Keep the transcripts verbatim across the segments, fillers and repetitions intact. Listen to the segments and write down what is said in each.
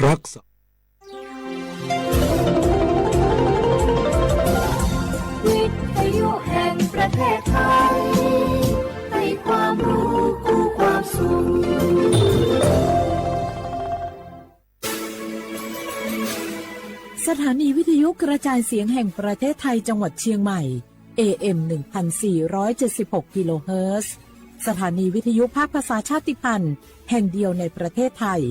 รักษา วิทยุแห่งประเทศไทย ให้ความรู้คู่ความสุข สถานีวิทยุกระจายเสียงแห่งประเทศไทยจังหวัดเชียงใหม่ เอเอ็ม หนึ่งพันสี่ร้อยเจ็ดสิบหก กิโลเฮิรตซ์ สถานีวิทยุภาคภาษาชาติพันธุ์แห่งเดียวในประเทศไทย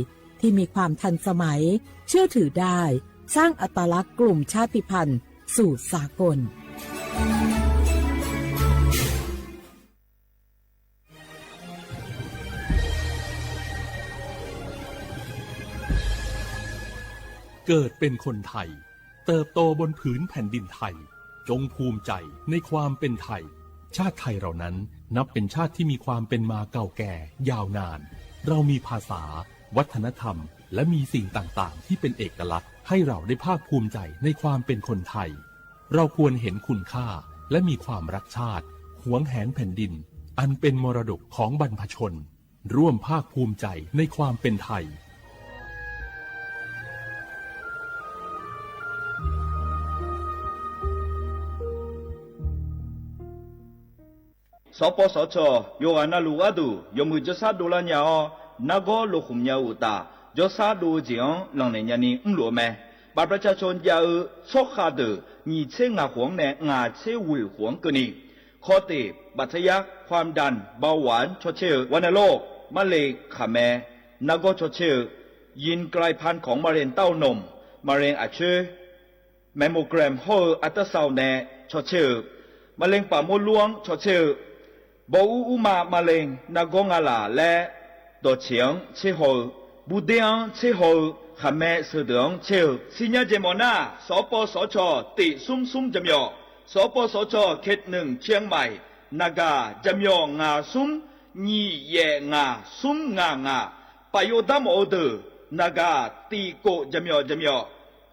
ที่มีความทันสมัย เชื่อถือได้ สร้างอัตลักษณ์กลุ่มชาติพันธุ์สู่สากล เกิดเป็นคนไทย เติบโตบนผืนแผ่นดินไทย จงภูมิใจในความเป็นไทย ชาติไทยเรานั้นนับเป็นชาติที่มีความเป็นมาเก่าแก่ยาวนาน เรามีภาษา วัฒนธรรม และมีสิ่งต่างๆ ที่เป็นเอกลักษณ์ ให้เราได้ภาคภูมิใจในความเป็นคนไทย เราควรเห็นคุณค่า และมีความรักชาติ หวงแหนแผ่นดิน อันเป็นมรดกของบรรพชน ร่วมภาคภูมิใจในความเป็นไทย Sawqpawv sawqcawq yawqghaq navluf gharduq yawmuiq jawrshar dovlar nya-awr, nargawr lokhmq nya-eu uqtaf, jawrshar dov-eu jeq-anr lanqnaeq nyani mrluf-eu mae. บัตรประชาชน jav-eu tsawrkhav deuq nyiq tser ngaq khof-anr nae ngaq tser ghoeq khof-anr keuvni, ข้อเท็จ บัตรทะยัก ความดัน เบาหวาน cawtser-eu, วัณโรค มะเร็ง khaqmae, nargawr cawtser-eu, ยินกลายพันธุ์ของมะเร็งเต้านม มะเร็งอาเชื้อ mammogram hawr-eu ultrasound nae cawtser-eu, มะเร็งปากมดลูก anr cawtser-eu, bawur urma มะเร็ง nargawr ngalaf laer dawqceq-anr tserhaw-eu, burder-anr tserhaw-eu, khaqmae sheudeuq-anr tser-eu, siqnya jeq mawf nar, sawqpawv sawqcawq tiq smr smr jaqmyawf, sawqpawv sawqcawq เขตหนึ่ง เชียงใหม่ naqgaq jaqmyawf ngaq smr nyiq yaef ngaq smr ngaq ngaq, paf yov darmawf-eu deuq naqgaq tiq kof jaqmyawf jaqmyawf,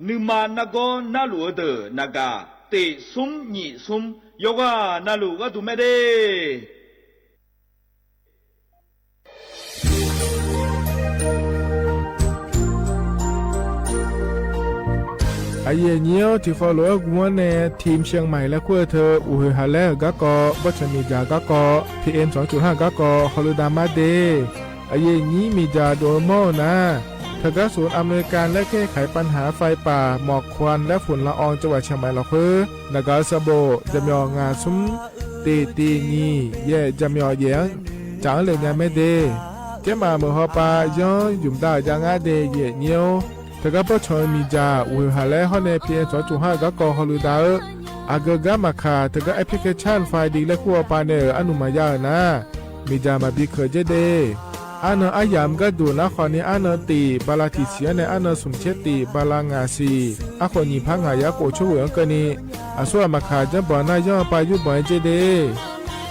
nuima nargawr narluf-eu deuq naqgaq tiq smr nyiq smr, yawqghaq navluf gharduq mae de. Aqyuif aqnyir-awr, tiqkhawf lof-aer gmr-anr nae ทีมเชียงใหม่ laer kur-eu teu, uqhoeq haq laer-euq garkawv, bawrtsanq miqdzaq garkawv, PM สองจุดห้า garkawv hawluidav mar de. Aqyuif aqnyir miqdzaq dov-eu mawr-eu nar, teugar ศูนย์อำนวยการแก้ไขปัญหาไฟป่าหมอกควันและฝุ่นละอองจังหวัดเชียงใหม่ lafkhoer naqgaq-eu sanqbof jaqmyawf ngaq smr tiq tiq nyiq yaef jaqmyawf yaef-anr caf-anr le nya mae de. Tsermaf meuq hawpav yanr ymq dav-euq jav ngar de, aqyuif aqnyir-or. Teugar bawrtsanq-eu miqdzaq uqhoeq haq laer hawr nae PM สองจุดห้า garkawv hawluidav-eu, aqgeu gar maqkaq teugar แอปพลิเคชัน ไฟดี laer kur hawpav nae-euq arnuq maqya-euq nar, miqdzaq maqbi keuq dzer de. Arnan aryamq gharduq nar khawf ni arnan tiq bala tiq siq-anr nae arnan smq tser tiq bala ngaq siq, arkhof nyiq par ngaq yar khof tsawrghoeq-anr keuvni, aqsur ghaq maqkaq janrbanq nar yanr-eu pav yurbanq-aer dzer de.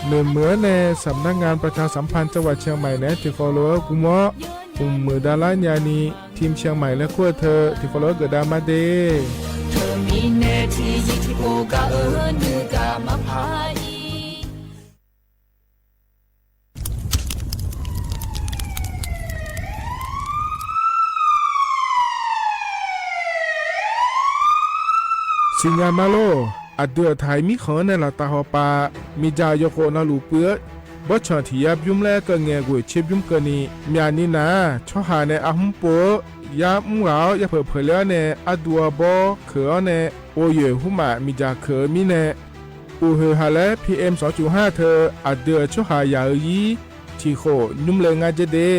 Noeqmeuq-anr nae สำนักงานประชาสัมพันธ์จังหวัดเชียงใหม่ naeq-aer tiqkhawf lof-aer gmr-awr, mqmuiq davlar nyani ทีมเชียงใหม่ laer kur-eu teu tiqkhawf lof-aer geufdav mar de. Teumirnae tiqzir tiqpov gaq-eu nuigaq maqpar-ir. Siqnya ma lor. Aqdui-euq taq-iq mirkhanq-anr nae laftav hawpav, miqdzaq yawkhof navluf puiv-eu bawrtsanq tiq yar bymr laer keuv ngae ghoeq tser bymr keuvni, myaqni nar-aq tsawrhaq nae arhmr pov-eu yar mr ghaq-awr yapeuq peuq ler-awr nae arduv arbawr keuq-awr nae, ghovyoeq hmrmaf miqdzaq keuq-eu mirnae, uqhoeq haq laer PM สองจุดห้า teu aqdui-euq tsawrhaq yaq-eu ir tiqkhof nymr le ngar dzer de.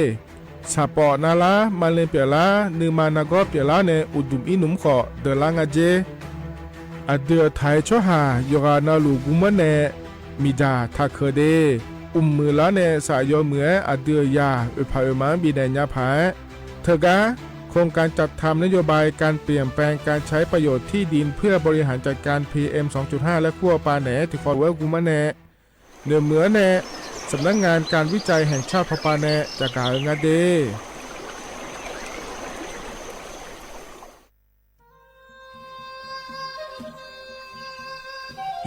Saqpawf navlar, maqle pyeuflar, nuima nargawr pyeuflar nae uqduq ir nmr khawf deuqlar ngar dzer. Aqdui-euq taq-iq tsawrhaq yawqghaq navluf gmr-anr nae miqdzaq taq keuq de. Uqmuiq lar nae saf yawmuiq-aer aqdui-euq yaq oeqpaq oeqma-anr bifnaeq nya paq-aer, teugar โครงการจัดทำนโยบายการเปลี่ยนแปลงการใช้ประโยชน์ที่ดินเพื่อบริหารจัดการ PM สองจุดห้า laer kur hawpav naeq-aer tiqkhawf lof-aer gmr-anr nae, noeqmeuq-anr nae สำนักงานการวิจัยแห่งชาติ hawpav nae caqgaq-eu ngar de.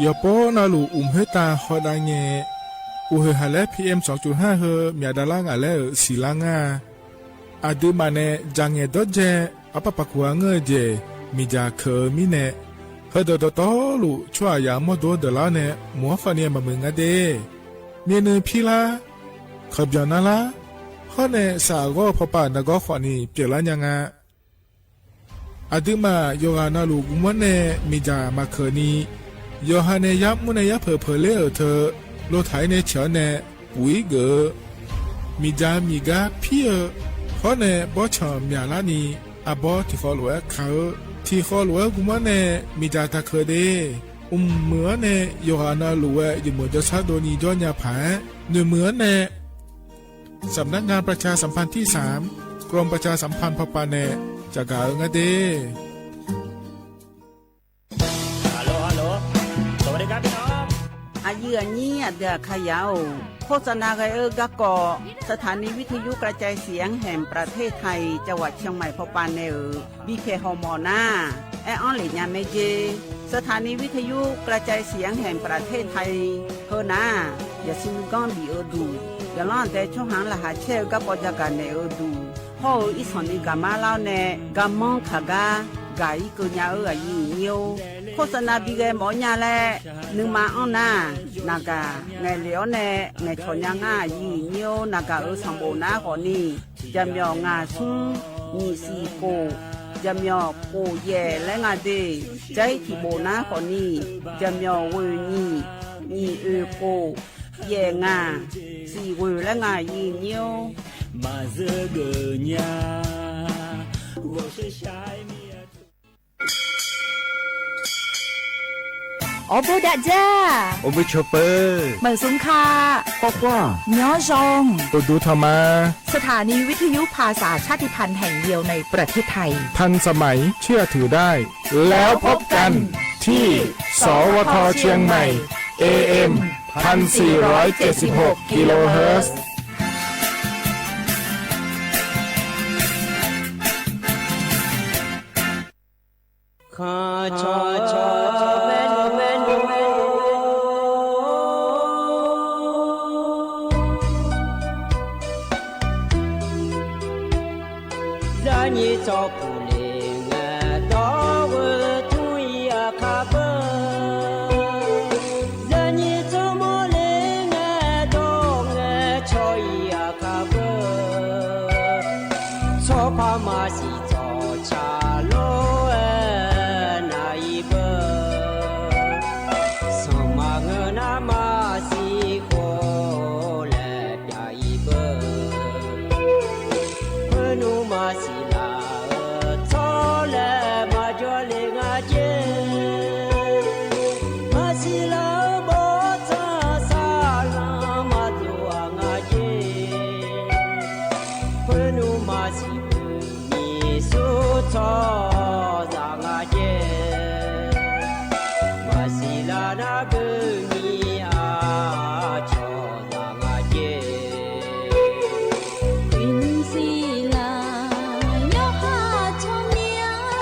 Yawqpov navluf uqmq khoertav hawdav ngae, uqhoeq haq laer PM สองจุดห้า heu myaq davlar ngaq laer-euq siqlar ngar-a. Aqduimaf nae dzaqngaeq dawrdzae arpaf paf kuq-a ngeur-eu jeq miqdzaq keuq-eu mirnae, heudeuq dawqtawvluf tsawrhaqzaq mawrdo-anr deuqlar-awr nae mq-anr khawfni maqmuiq nga de. Myavnuiv pirlar, kaqbyanq narlar, hawr nae saqghawr-eu pawpav nargawr khawfni pyeuflar nya nga. Aqduimaf yawqghaq navluf guvmanr nae miqdzaq maqkeuq ni, yawqha nae yar mr nae yar peuq peuq ler-euq teu, lotaq-ir nae ciq-awr nae puq-ir geuf-eu, miqdzaq miqgar pir-eu, hawr nae bawrtsanq myaqlar ni, arbawr tiqkhawv lof-aer kaq-eu, tiqkhawv lof-aer guvmanr nae miqdzaq taqkeuq de. Mqmuiq-anr nae yawqghaq navluf-aer jeqmeuq jawrshar dovni jawr nya paq-aer, noeqmuiq-anr nae สำนักงานประชาสัมพันธ์ที่สาม กรมประชาสัมพันธ์ พป nae caqgaq-eu ngar de. Aqyuif aqnyir aqdui aqkaqyaq-or, โฆษณา ghae-eu garkawv สถานีวิทยุกระจายเสียงแห่งประเทศไทย จังหวัดเชียงใหม่ พป nae-euq bipyaeq hawmawf nar, aer-anr lef nya mae jer. สถานีวิทยุกระจายเสียงแห่งประเทศไทย heu nar, yaqsiq nuiganr bif-eu duq, yaqlanr aqdae tsawrhaq-anr laqkhaq caer-eu garkawv jagaq naeq-eu duq, hawr-eu irsanq ni gaqmar lar-awr nae garmanr kaq gar gaq-ir keuv nya-eu aqyuif aqnyir-or, โฆษณา bi ghae mawf-awr nya laer nuima anr nar, naqgaq ngaeqlef-awr nae ngaeqcawq nya ngar aqyuif aqnyir-or, naqgaq-euq sanqbof nar khawfni, jaqmyawf ngaq smr nyiq siq khof, jaqmyawf khof yaef laer nga de. Jar-ir tiqbof nar khawfni, jaqmyawf ghoeq nyiq, nyiq oeq khof, yaef ngaq, siq ghoeq laer nga aqyuif aqnyir-or. Maqzeur geuf nya, ghawqshaq shaq-aer mir-a. Awrbof dav dzar, awrbof cawba, maqzmq ka, khawf khawf, nyanr zaw, uqduq tanq ma. สถานีวิทยุภาษาชาติพันธุ์แห่งเดียวในประเทศไทย ทันสมัย เชื่อถือได้ แล้วพบกันที่ สวท เชียงใหม่ เอเอ็ม พันสี่ร้อยเจ็ดสิบหก กิโลเฮิรตซ์ Zarnyir tsawrpuq le ngae dawr-eu tmr-ir aqkar beu. Zarnyir tsawrmawr le ngae dawr ngae cawr-ir aqkar beu. Tsawrpar maqsiq tsawrca lof-aer nav-ir beu. Sanqma ngeur nar maqsiq khof laer pyav-ir beu. Khoernmr maqsiq laf-euq tsawrlaeq maqjawr le nga jer. Maqsiq laf-euq bawrtsanq saqlanq maqdov-aq nga jer. Khoernmr maqsiq khoernmr smr tsawrhaqzaq nga jer. Maqsiq laf nar beu nyi-a cawqzaq nga jer. Uiqnymr siq laf yawqha tsawrmyanr,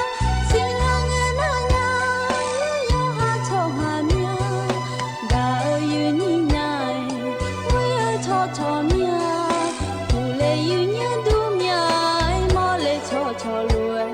siq laf ngae nar nya, yawqha tsawrhaq myanr, gaq-eu uiqnymr nya-aer, ghoe-eu tsawrcawq myanr, puqle uiqnymr dur myanr-aer, mawrle tsawrcawq lof-aer,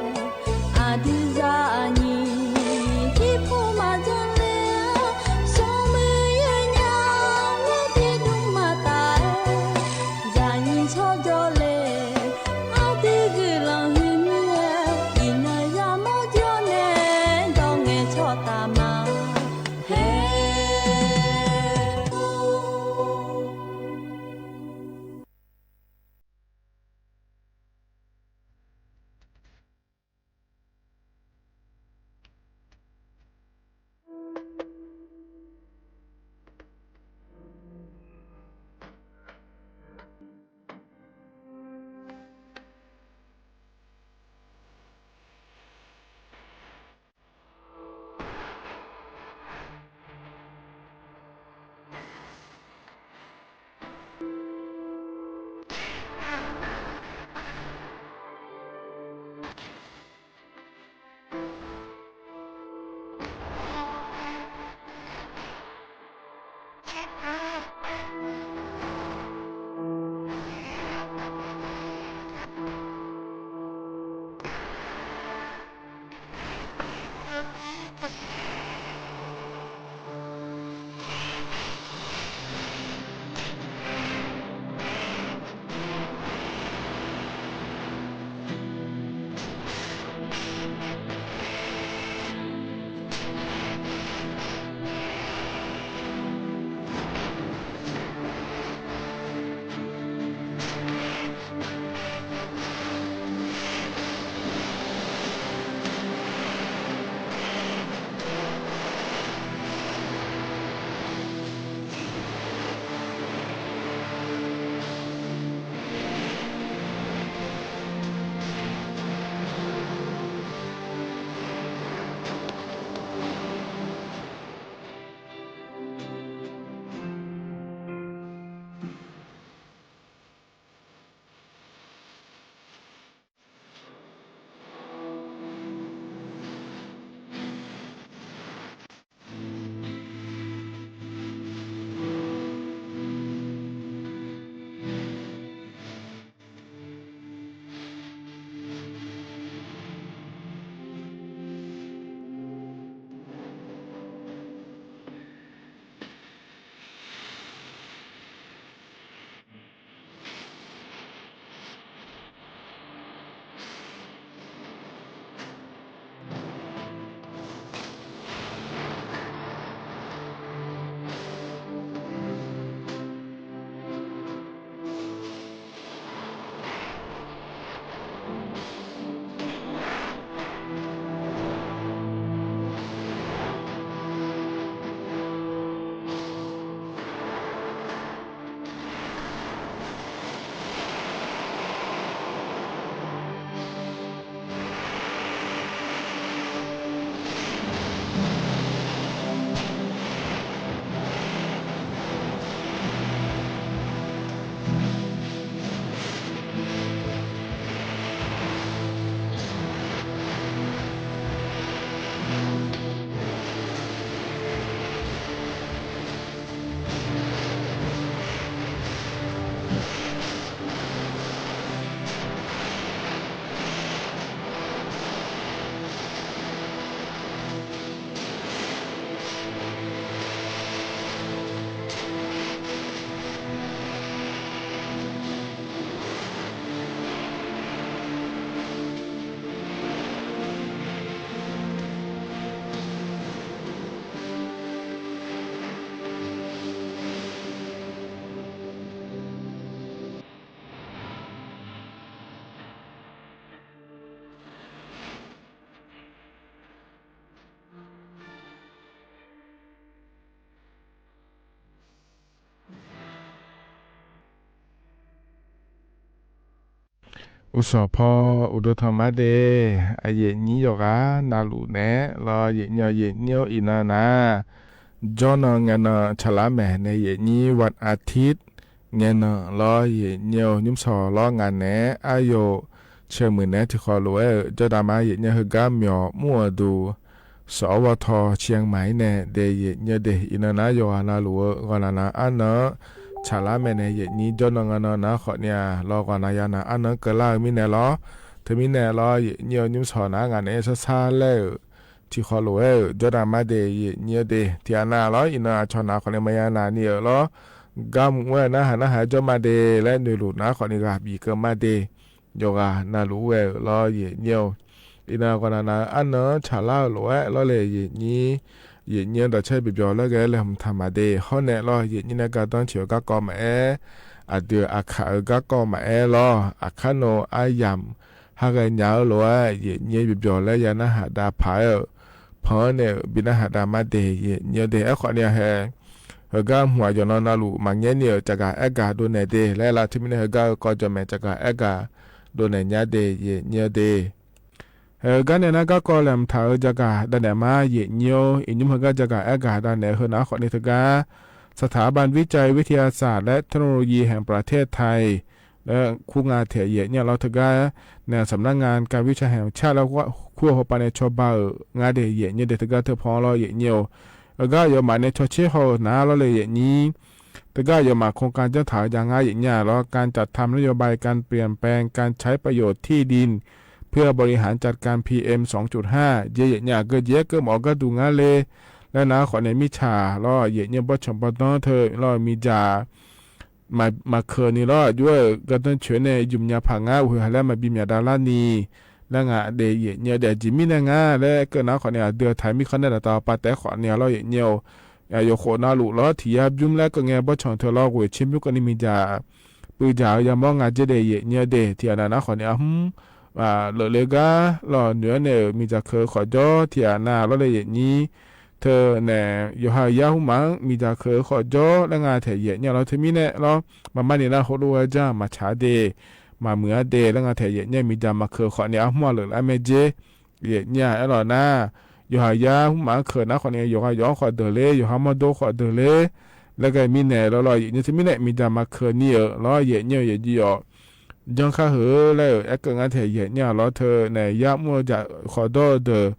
Uqsawq paw uqduq tanq mar de, aqyaef nyir yawqghaq navluf naeq-aer lawr, yaef nyir-awr yaef nyir-awr iqnan nar, jawrnan ngaenan tsaqlar maeq nae yaef nyir วันอาทิตย์ ngaenan lawr, yaef nyir-awr nymrshawq lawr ngaq naeq-aer aryawf ceumuiq naeq-aer tiqkhawf lof-aer-euq jawrdaq mar yaef nyir-awr heugar myawq mr-euq duq sawq-awr baw taw ciq-anr maq-ir nae de yaef nyir-awr de iqnan nar yawqghaq navluf-eu ghawqnaq nav arnan-anr tsaqlar maeq nae yaef nyir jawrnan ngaenan nar khawfni-aq lawr ghawqnaq ya nav arnan-anr keuvlar-eu mirnae lawr. Teumirnae lawr yaef nyir-awr nymrshawq nar ngaq naeq-aer sar sar laer-euq tiqkhawf lof-aer-euq jawrdaq mar de yaef nyir-awr de tiqghaq nav lawr iqnan aqcawq nav khawfni maqya nav ni-euq lawr gar mr-aer narhaq narhaq-aer jawr mar de laer noeqluf nar khawfni ghaq bif keuv mar de yawqghaq navluf-aer ghae-euq lawr yaef nyir-awr. Iqnan ghawqnaq nav-eu arnan-anr tsaqlar-eu lof-aer lawr le yaef nyir, yaef nyir-anr dawqcaer byaqbyawq laer ghae-aer laeqhmq taq maq de hawr nae lawr yaef nyir nae gardanr tiq-eu garkawv maqaer, aqdui aqkaq-eu garkawv maqaer lawr aqkar nawr aryamq ha ghae nya-eu lof-aer yaef nyir byaqbyawq laer ya narhaq dav paq-aer-euq pan-anr nae-euq bi narhaq dav mar de yaef nyir-awr de aerkhawfni-aq hae. Heugar hmq aqyawf nan navluf maqngaer ni-euq caqgaq aergaq dovnaeq de laer lav teumirnae heugar-eu kawv jawq maeq caqgaq aergaq dovnaeq nya de yaef nyir-awr de. Heugar nae nar garkawv laeqhmq taq-eu jaqgaq davnaeq mar yaef nyir-awr iqnymr heugar jaqgaq aergaq davnaeq-eu heunar khawfni teugar สถาบันวิจัยวิทยาศาสตร์และเทคโนโลยีแห่งประเทศไทย laer kur nga taeq yaef nyir-a lawr teugar nae สำนักงานการวิจัยแห่งชาติ laer kur-eu hawpav nae cawba-euq ngar de yaef nyir de teugar teupaw-anr lawr yaef nyir-awr. Heugar aqyawfmaf nae cawtser haw-euq nar lawr le yaef nyir. Teugar aqyawfmaf โครงการ janr taq-eu jav ngar yaef nyir-a lawr การจัดทำนโยบายการเปลี่ยนแปลงการใช้ประโยชน์ที่ดินเพื่อบริหารจัดการ พีเอ็ม สองจุดห้า jeq yaef nyir-a geujeq-aer keuv mawf-eu gharduq ngar le laer nar khawfnae mirtsaq lawr yaef nyir-awr bawrtsanq bawrdanr teu lawr miqdzaq maqkeuq ni lawr aqjox-aer-euq gardanr coeq nae ymq nya paq ngar uqhoeq ha laer maqbi myaq dav lar ni laer nga de yaef nyir-awr de aqjeq mirnae ngar laer keuv nar khawfnae aqdui-aq taq mirkhanq nae daqtav pav taef-aer khawfni-a lawr yaef nyir-awr. Yawqkhof navluf lawr tiq yar bymr laer keuv ngae bawrtsanq teu lawr ghoeq tser bymr keuvni miqdzaq puivdzaq-eu yamawr nga dzer de yaef nyir-awr de tiq ghaq nav nar khawfni arhmr leufle gar lawr noeq-aer nae-euq miqdzaq keuq-eu khawf jawr tiq ghaq nav lawr le yaef nyir. Teu nae yawqha-euq yar hmrmaf-anr miqdzaq keuq-eu khawf jawr laer nga taeq yaef nyir-a lawr teumirnae lawr maqmar ni nar heulof-aer janr-aq maqtsaq-a de maqmuiq-a de laer nga taeq yaef nyir-a miqdzaq maqkeuq khawfni arhmr-aq leufle-aer mae dzer yaef nyir-a aerlawq nar, yawqha yar hmrmaf-anr keuq nar khawfni yawqha yawq-anr khawf deuq ler yawqha mawrdo khawf deuq ler laer ghae mirnae lawr lawr yaef nyir teumirnae miqdzaq maqkeuq ni-euq lawr yaef nyir-eu yaeqjiv yawf janr kar heu laer-euq aerkeuv ngar taeq yaef nyir-a lawr teu nae yar mr-eu jaq khawf dawr-eu deuq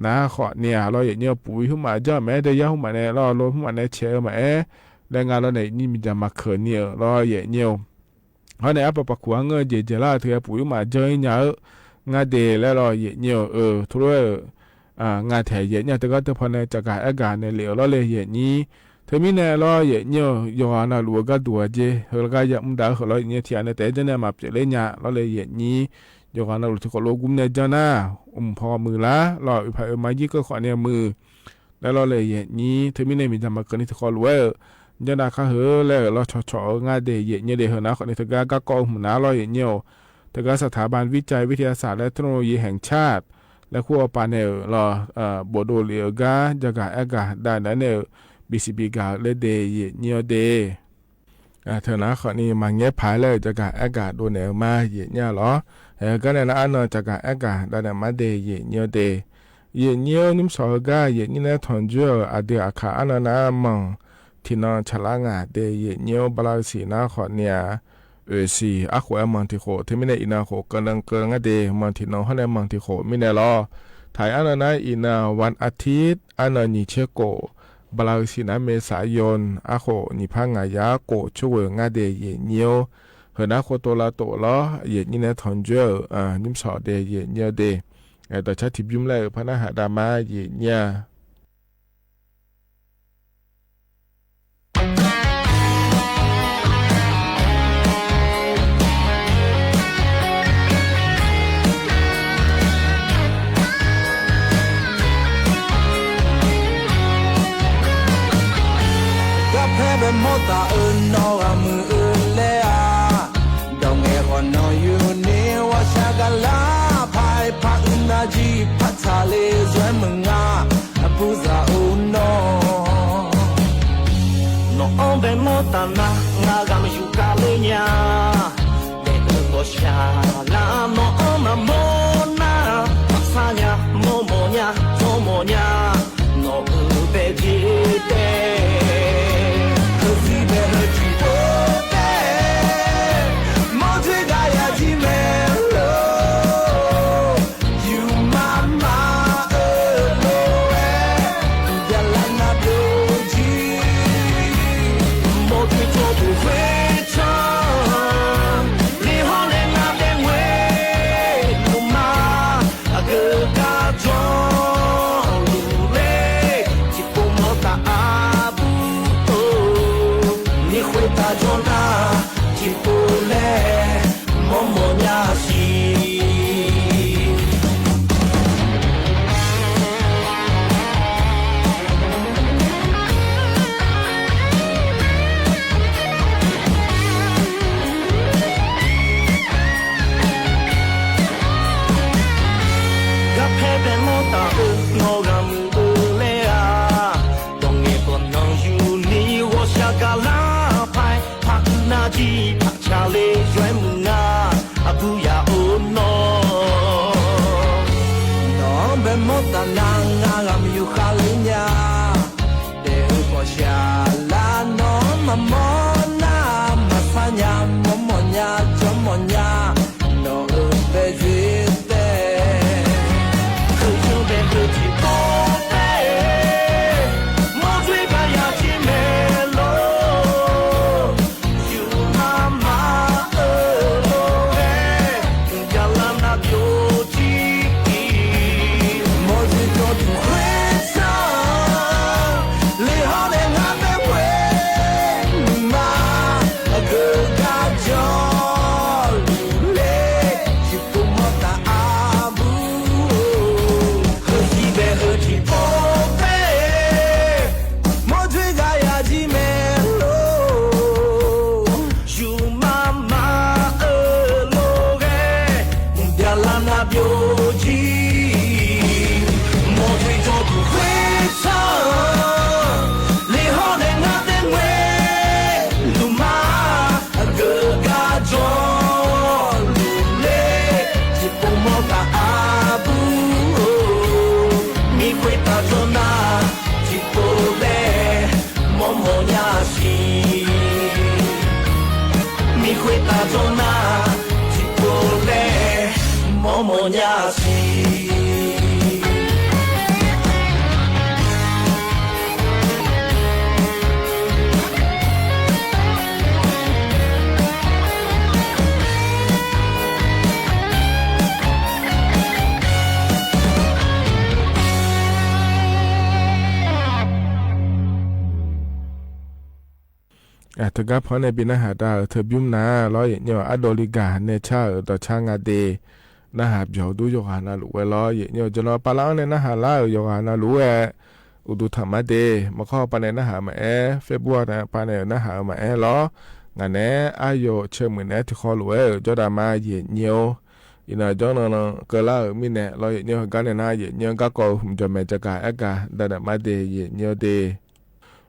nar khawfni-a lawr yaef nyir-eu puq-ir hmrmaf janr-eu maqaer de yar hmrmaf nae lawr lo hmrmaf nae caeq-eu maqaer laer nga lawr nae yaef nyir miqdzaq maqkeuq ni-euq lawr yaef nyir-eu. Hawr nae arpaq paq kuq-anr ngeur-eu jeq jeq lar-euq teu ghae puq-ir hmrmaf janr-ir nya-eu ngar de laer lawr yaef nyir-eu teulof-aer-euq nga taeq yaef nyir-a teugar teupaw nae caqgaq aergaq nae lef-euq lawr le yaef nyir. Teumirnae lawr yaef nyir-eu yawqghaq navluf-eu gharduq-aq jeq heu gar ya mr daq-eu heu lawr yaef nyir tiq ghaq nae taef-aer janr nae maqpyeuf ler nya lawr le yaef nyir. Yawqghaq navluf tiqkawv lof gmr nae janr nar, mqpawq muiq lar lawr oeqpaq oeq ma jir keuv khawfni muiq laer lawr le yaef nyir. Teumirnae miqdzaq maqkeuv ni tiqkawv lof-aer-euq janr dav kar heu laer-euq lawr cawqcawq-eu ngar de yaef nyir de heu nar khawfni teugar garkawv-eu hmq nar lawr yaef nyir-eu Teugar สถาบันวิจัยวิทยาศาสตร์และเทคโนโลยีแห่งชาติ laer kur-awr pavnaeq-euq lawr, bofdov lef-eu gar jagaq aergaq davnaeq-aer nae-euq bisiq bigaq-eu laer de yaeq nyir-awr de. Teunar khawfni maqngaer paq-aer laer-euq jagaq aergaq dovnaeq-eu ma yaeq nyir-a lawr. Aer-eu gar nae nar arnan jagaq aergaq davnaeq mar de yaeq nyir-awr de. Yaeq nyir-awr nymrshawq-eu gar yaeq nyir nae tanqjoer-euq aqdui aqkaq arnan nar manq tiqnan tsaqlar ngaq de yaeq nyir-awr bala-eu siq nar khawfni-aq, oeq siq arkhof-aer manq tiqkhof teumirnae iqnan khof keuvnan keuv ngar de manq tiqnan hawr nae manq tiqkhof mirnae lawr. Taq-iq arnan nar iqnan วันอาทิตย์ arnan nyiq tser khof, bala-eu siq nar เมษายน arkhof nyiq par ngaq yar khof tsawrghoeq ngar de yaeq nyir-awr, heunar khov tov lavtof lawr yaeq nyir nae tanqjoer-euq nymrshawq de yaeq nyir-awr de. Dawqcar tiqbymr laer-euq par narhaq dav mar yaeq nyir-a. Garpaer bae mawr taf-eu nawr ghaq muiq-eu laer-aq, dawq ngaeq khawf nanq yuni ghawqshaq gaqlar paq-aer par uiv nar jir par tsaqle zaer meuq nga, aqbur zaq-or nawr. Nawq-anr bae mawr taf nar ngar ghaq muiq yuf kar ler nya. Daef-eu ghawqshaq lar nawq-anr maqmawr nar, maqsar nya, mawrmawf nya, jawrmawf nya, nawq-euq bae jeq taef. Heusiq bae heu tiqpov taef, mawrdoer gaq yaq jir mae lor. Yufmaf maf-eu lof-aer, uqbya lar nar byovjir. Mawrdoer jawrduq khoertsanr, lef hawr nae ngar daef ngoe luf ma. Aqgeu gar jawrluf ler, tiqpov mawr taf aqbur-or. Ni khoertav jawr nar, tiqpov laer mawrmawf nya siq. Garpaer bae mawr taf-eu nawr ghaq muiq-eu laer-aq, dawq ngaeq khawf nanq yuni ghawqshaq gaqlar paq-aer par uiv nar jir par tsaqle zaer meuq nga, aqbur yaq-or nawr. Nawq-anr bae mawr taf nar ngar ghaq muiq yuf khav ler nya. Daef-eu ghawqshaq lar nawq-anr maqmawr nar, maqsar nya, mawrmawf nya, jawrmawf nya, nawq-euq bae jeq taef. Heuyanr bae heu tiqpov taef, mawrdoer gaq yaq jir mae lor. Yufmaf maf-eu lof-aer, uqbya lar nar byovjir. Mawrdoer jawrduq khoertsanr, lef hawr nae ngar daef ngoe luf ma. Aqgeu gar jawrluf ler, tiqpov mawr taf aqbur-or. Heusiq bae heu tiqpov taef, mawrdoer gaq yaq jir mae lor. Yufmaf maf-eu lof-aer, uqbya lar nar byovjir. Mawrdoer jawrduq khoertsanr, lef hawr nae ngar daef ngoe luf ma. Aqgeu gar jawrluf ler, tiqpov mawr taf aqbur-or. Mir khoertav jawr nar, tiqpov laer mawrmawf nya siq. Mir khoertav jawr nar, tiqpov laer mawrmawf nya siq. Teugar panr nae bi narhaq dav-euq teu bymr nar lawr, yaeqnymr ardov li gaq nae car-euq dawqcar nga de. Narhaq byawq dur yawqghaq navluf ghae lawr, yaeqnymr jawrlawr pavlar-anr nae narhaq lar-euq yawqghaq navluf-aer uqduq tanq mar de. Maqkawr pavnae narhaq-eu maqaer, Facebook-a pavnae narhaq-eu maqaer lawr. Ngaq naeq-aer aryawf caemuiq naeq-aer tiqkhawv lof-aer-euq jawrdav ma yaeqnyir-or. Iqnan jawrnan nan keuvlar-euq mirnae lawr yaeqnyir-eu heugar nae nar yaeqnyir-anr garkawv-eu hmq jawqmaeq jaqgaq aergaq danaeq ma de yaeqnyir-eu de.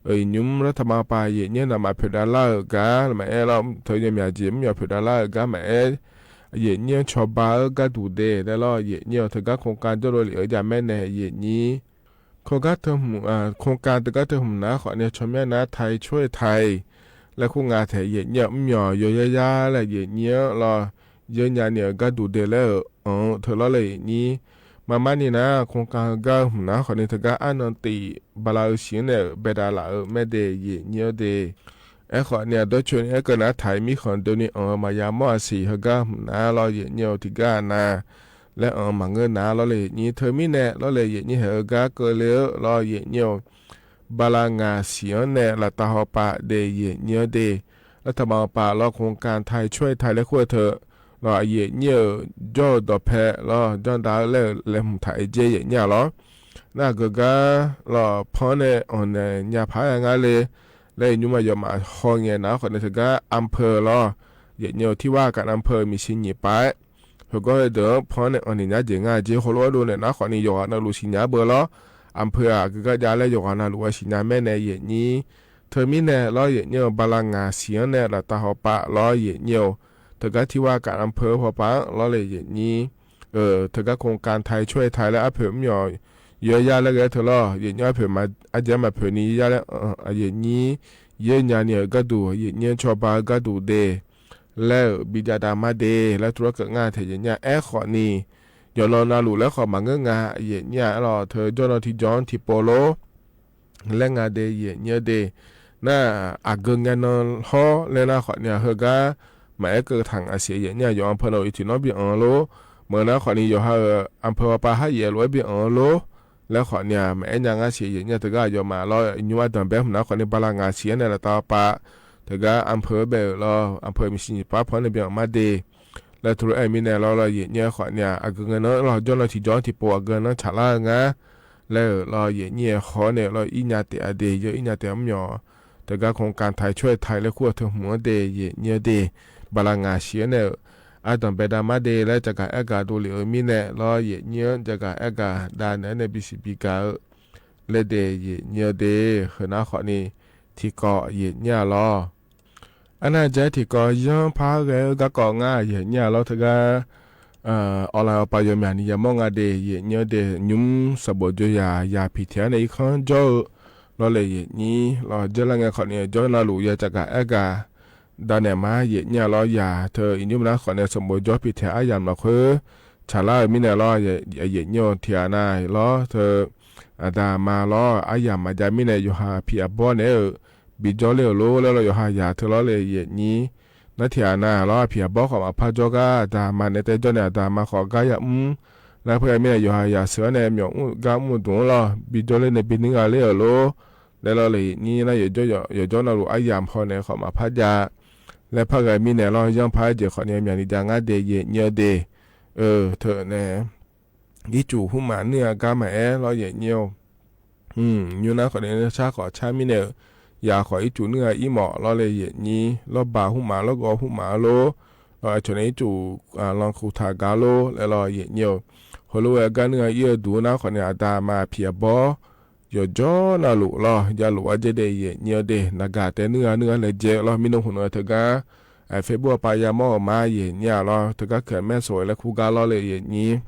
Iqnymr lar taqma paq yaeqnyir navmaf poeqdav lar-euq gar maqaer lawr, teu yawmyaq jeq mr yawq poeqdav lar-euq gar maqaer, yaeqnyir-anr cawba-eu garduq de laer lawr yaeqnyir-eu teugar โครงการ jawrlov lef-eu jav maer nae yaeqnyir โครงการ teu hmq, โครงการ teugar teu hmq nar khawfni tsawrmyanr nar ไทยช่วยไทย laer kur nga taeq yaeqnyir-eu mr yawq yawzar yar laer yaeqnyir-anr lawr, yawnyaf ni-euq garduq de laer-euq anq-eu teu lawr laer yaeqnyir. Marmarni nar โครงการ heugar hmq nar khawfni teugar arnan tif bala-eu siq-anr nae-euq baedav laf-eu maer de yaeqnyir-anr de. Aerkhawfni aqdawr coeni aerkeuv nar taq-iq mirkhanq doeni anq-eu maqya mawr-aq siq heugar hmq nar lawr yaeqnyir-eu tiqgar na laer anq-eu maqngeur nar lawr laer yaeqnyir. Teumirnae lawr laer yaeqnyir haeq-eu gar keuvle-eu lawr yaeqnyir-eu bala ngaq siq-anr nae laftav hawpav de yaeqnyir-anr de. Lar taqma paq lawr โครงการ ไทยช่วยไทย laer kur-eu teu lawr yaeqnyir-euq jawr-eu dawqpae lawr janrdav-eu laer-euq laeqhmq taq-aer jaer yaeqnyir-aq lawr. Nar aqgeu gar lawr pan nae anq naeq nya paq-aer ngar le laer iqnymr aqyawfmaf hawngae nar khawfni teugar อำเภอ lawr yaeqnyir-eu tiqghaq kaf อำเภอ miqshi nyiq pav-aer heugawr heudeuq-anr pan nae anq naeq nya jeq nga jeq heulof-aer dovnaeq nar khawfni yawqghaq navluf siqnya-aer beu lawr. อำเภอ aqgeu gar jav laer yawqghaq navluf-aer siqnya maer nae yaeqnyir. Teumirnae lawr yaeqnyir-eu bala ngaq siq-anr nae laftav hawpav lawr yaeqnyir-eu teugar tiqghaq kaf อำเภอ hawpav-anr lawr laer yaeqnyir. Teugar โครงการ ไทยช่วยไทย laer arpoeq mr yawq yawzar laer ghae-aer teu lawr yaeqnyir arpoeq maq arjaev-aer maqpoeq ni yar laer yaeqnyir yawnyaf ni-euq garduq yaeqnyir-anr cawba-eu garduq de laer-euq bijav dav mar de laer tuvlar keuv ngar taeq yaeqnyir-aq. Aerkhawfni yawqnan navluf laer khawf maqngeur nga yaeqnyir-aq lawr teu jawrnan tiqjawr-anr tiqpov lor laer nga de yaeqnyir-eu de. Nar aqgeu ngae nan hawr laer nar khawfni-aq heugar maqaer keuv taq ngaq siq yaeqnyir-aq yawqha อำเภอ navluf-iq tiqnawr bi anq-eu lor. Maqngeur nar khawfni yawqha-euq อำเภอ hawpav har yaef lof-aer bi anq-eu lor laer khawfni-aq maqaer nya ngar siq yaeqnyir-aq teugar aqyawfmaf lawr iqnymr ardanq bae hmq nar khawfni bala ngaq siq-anr nae laftav hawpav teugar อำเภอ bae-euq lawr อำเภอ miqshi nyiq pav pan nae bi anq mar de laer tuvlar-aer mirnae lawr lawr yaeqnyir khawfni-aq aqgeu ngae nan lawr jawrnan tiqjawr-anr tiqpov aqgeu nan tsaqlar-eu ngar laer-euq lawr yaeqnyir-aer haw nae lawr ir nya taef-a de yawr ir nya taef mr yawq teugar โครงการ ไทยช่วยไทย laer kur-eu teu hmq-anr de yaeqnyir-eu de. Bala ngaq siq-anr nae-euq ardanq bae dav mar de laer jaqgaq aergaq dovlef-eu mirnae lawr yaeqnyir-anr jaqgaq aergaq dav naeq-aer nae bisiq bigaq-eu laer de yaeqnyir-eu de. Heunar khawfni tiqkawv yaeqnyir-aq lawr. Arnav jae tiqkawv yanr par ghae-eu garkawv ngar yaeqnyir-aq lawr teugar awqlav awqpav yawmyaq ni yamawr nga de yaeqnyir-eu de. Nymr sanqbof jawryaq yaq piqtaeq-anr nae irkanr jawr-eu lawr laer yaeqnyir lawr jawrlar ngae khawfni jawr navluf ya jaqgaq aergaq dav naeq mar yaeqnyir-aq lawr yaq teu iqnymr nar khawfni sanqbof jawr piqtaeq aryamq lafkhoer tsaqlar-euq mirnae lawr yaeqnyir-eu tiqghaq nav lawr teu aqda aqma lawr aryamq maqjav mirnae yawqha aqpiq aqbawr naeq-euq bijawr ler-euq lor laer lawr yawqha yaq teu lawr laer yaeqnyir. Nar tiqghaq nav lawr aqpiq aqbawr khawf maqpar jawr gar aqda aqma naeq tae jawr nae aqda aqma khawf gar yamr nar par ghae mirnae yawqha yaq sheuq-anr nae myawf mr gar mr-eu dmq-anr lawr bijawr ler nae binuir gha ler-euq lor laer lawr laer yaeqnyir nar yawqjawr navluf aryamq haw naeq khawf maqpar jav laer par ghae mirnae lawr yanr par-aer jeq khawfni myaq ni jav ngar de yaeqnyir-eu de. Teu nae ircuf hmqmaq nuir-a gar maqaer lawr yaeqnyir-eu nymr nar khawfni nar car khawf car mirnae-euq yaq khawf ircuf nuir-a ir mawf lawr laer yaeqnyir lawr baq hmqmaq lawr gawv hmqmaq-eu lor lawr aqcawq nae ircuf lanqkhuq taq gar lor laer lawr yaeqnyir-eu heulof-aer gar nuir-a ir-eu duq nar khawfni aqda aqma aqpiq aqbawr yawqjawr navluf lawr javluf arjaer dae yaeqnyir-eu de naqgaq tae nuir-a nuir-a laejae lawr mirnan hmq-eu teugar Facebook-a pav yamawr-euq ma yaeqnyir-aq lawr teugar keuq maer sof-eu laer kur gar lawr laer yaeqnyir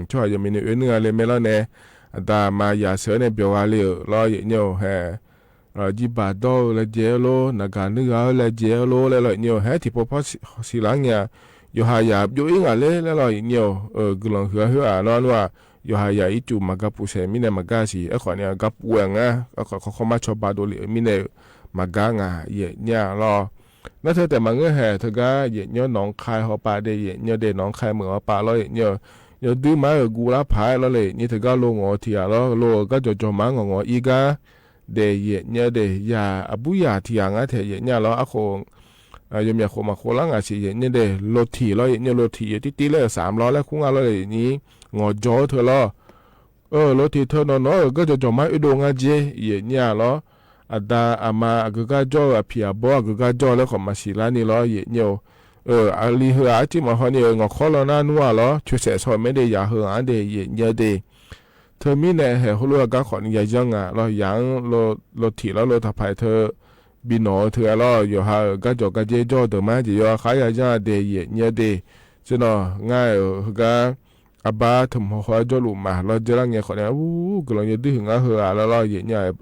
tsawrhaq yawqmiq ni oe nuir-a le mae lawr nae aqda aqma yaq sheuq-anr nae byawq gha le-euq lawr yaeqnyir-eu hae jirbaq dawr-eu laejae-eu lor naqgaq nuir gha-eu laejae-eu lor laer lawr yaeqnyir-eu hae tiqpov par siqlar ngae-a yawqha yaq byov ir ngaq ler laer lawr yaeqnyir-eu guiqlanq huiq-a khoer-aq nawr nmr-aq yawqha yaq ircuf maqgar puf saeq mirnae maqgar siq aerkhawf ni-a gar puf-aer ngar aerkhawf khawr khawr mar cawba dovlef-eu mirnae-euq maqgar ngaq yaeqnyir-aq lawr. Nar teu taef maqngeur hae teugar yaeqnyir nawq-anr kar hawpav dae yaeqnyir dae nawq-anr kar meuq hawpav lawr yaeqnyir-eu yawduir ma-aer-euq guvlar paq-aer lawr le yaeqnyir teugar lo ngawq-eu tiq ghaq lawr lo-euq gar jawqjawq ma-aer ngawq ngawq ir gar dae yaeqnyir dae yaq aqbur yaq tiq ghaq ngar taeq yaeqnyir-aq lawr arkhof yawmyaq khof maqkhof lar ngaq siq yaeqnyir dae lo tiq lawr yaeqnyir lo tiq yaeq tirtir laer-euq saq mr lawr laer kur ngar lawr le yaeqnyir ngawqjawq-eu teu lawr lo tiq teu nawq nawq-euq gar jawqjawq ma-aer oedov ngar jer yaeqnyir-aq lawr aqda aqma aqgeu gar jawr-eu, aqpiq aqbawr aqgeu gar jawr-eu laer khawf maqsiq larni lawr, yaeq nyae-or. Aqli heu-aq arcuir maqhaw ni-euq ngawqkhawr law nar nmr-aq lawr, coeqsaef shaw-euq maerde yaq heu-aq de, yaeq nyae-eu de. Teumirnae haeq heulof-aer gar khawf ni yayanr nga lawr, yaq-anr lo tiq lawr lo taqpaq-aer teu bi nawq-eu teu-aer lawr, yawqha-euq garjawq gardzer jawr-eu deuq ma jeq yawqha khar yayanr-a de, yaeq nyae-eu de. Tseqnawq ngar-euq heugar arbar teumaq haw-aer jawrluf maqlawr dzeurlar ngae khawf nae, ur, guiqlanq yawduir huiq ngar heu-aq lawr lawr, yaeq nyae-eu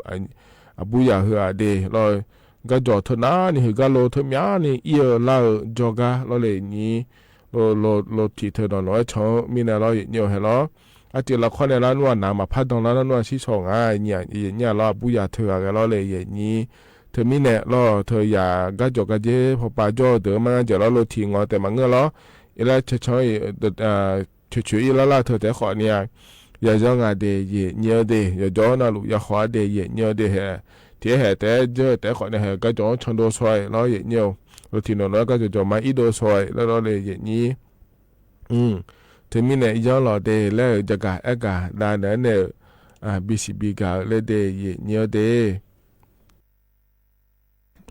aqbur yaq heu-aq de lawr. Garjawq teunav ni heugar lo teumyav ni ir-eu lar-eu jawrgar lawr le nyir, lo tiq teu nawq nawq-aer can-eu mirnae lawr, yaeq nyae-eu haeq lawr. Arcuiv lafkawr nae lar nmr-aq nav maqpar dan lar nar nmr-aq shir shaw nga, yaeq nyae lawr, aqbur yaq teu ghaq ghae lawr le, yaeq nyir. Teumirnae lawr teu yaq garjawq gardzer pawpav jawr-eu deuq-anr mar ngar jeq lawr lo tiq ngawq taef maqngeur lawr. Irlar cancan-ir coeqcoeq ir lar lar teu taef-aer khawf ni-a, yayanr nga de, yaeq nyae-eu de. Yawqjawr navluf yakhawf-ar de, yaeq nyae-eu de haeq. Tiq-aer haeq taef-aer dzeur-eu taef-aer khawf nae haeq garjawq-anr candov shaw-aer lawr, yaeq nyae-or. Lo tiq nawq nawq-aer garjawq jawq ma irdov shaw-aer lawr lawr le, yaeq nyir. Teumirnae yanr lawq de laer-euq jagaq aergaq dav naeq-aer nae-euq bisiq bigaq-eu laer de, yaeq nyae-eu de.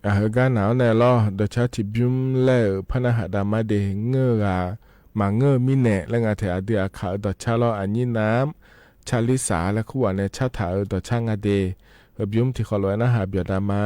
Aq, heugar naq-anr nae lawr, dawqcar tiqbymr laer-euq par narhaq dav mar de, ngeur-eu ghaq maqngeur-eu mirnae laer nga taeq, aqdui aqkaq-euq dawqcar lawr, aqnyir nav-ar Charlisa laer kurghaq nae cartaq-euq dawqcar nga de. Heubymr tiqkhawf lof-aer narhaq byawq dav ma.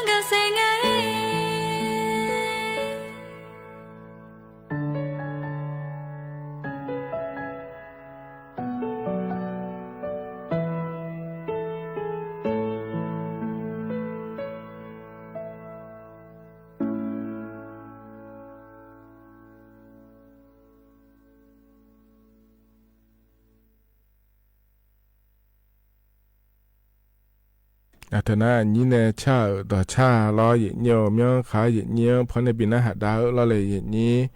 Gaqsaef nga-aer. Aqteu nar aqnyir nae car-euq dawqcar lawr, yaefnyir-eu myanr khaq-ar yaefnyir-anr pawr nae bi narhaq dav-eu lawr le, yaefnyir.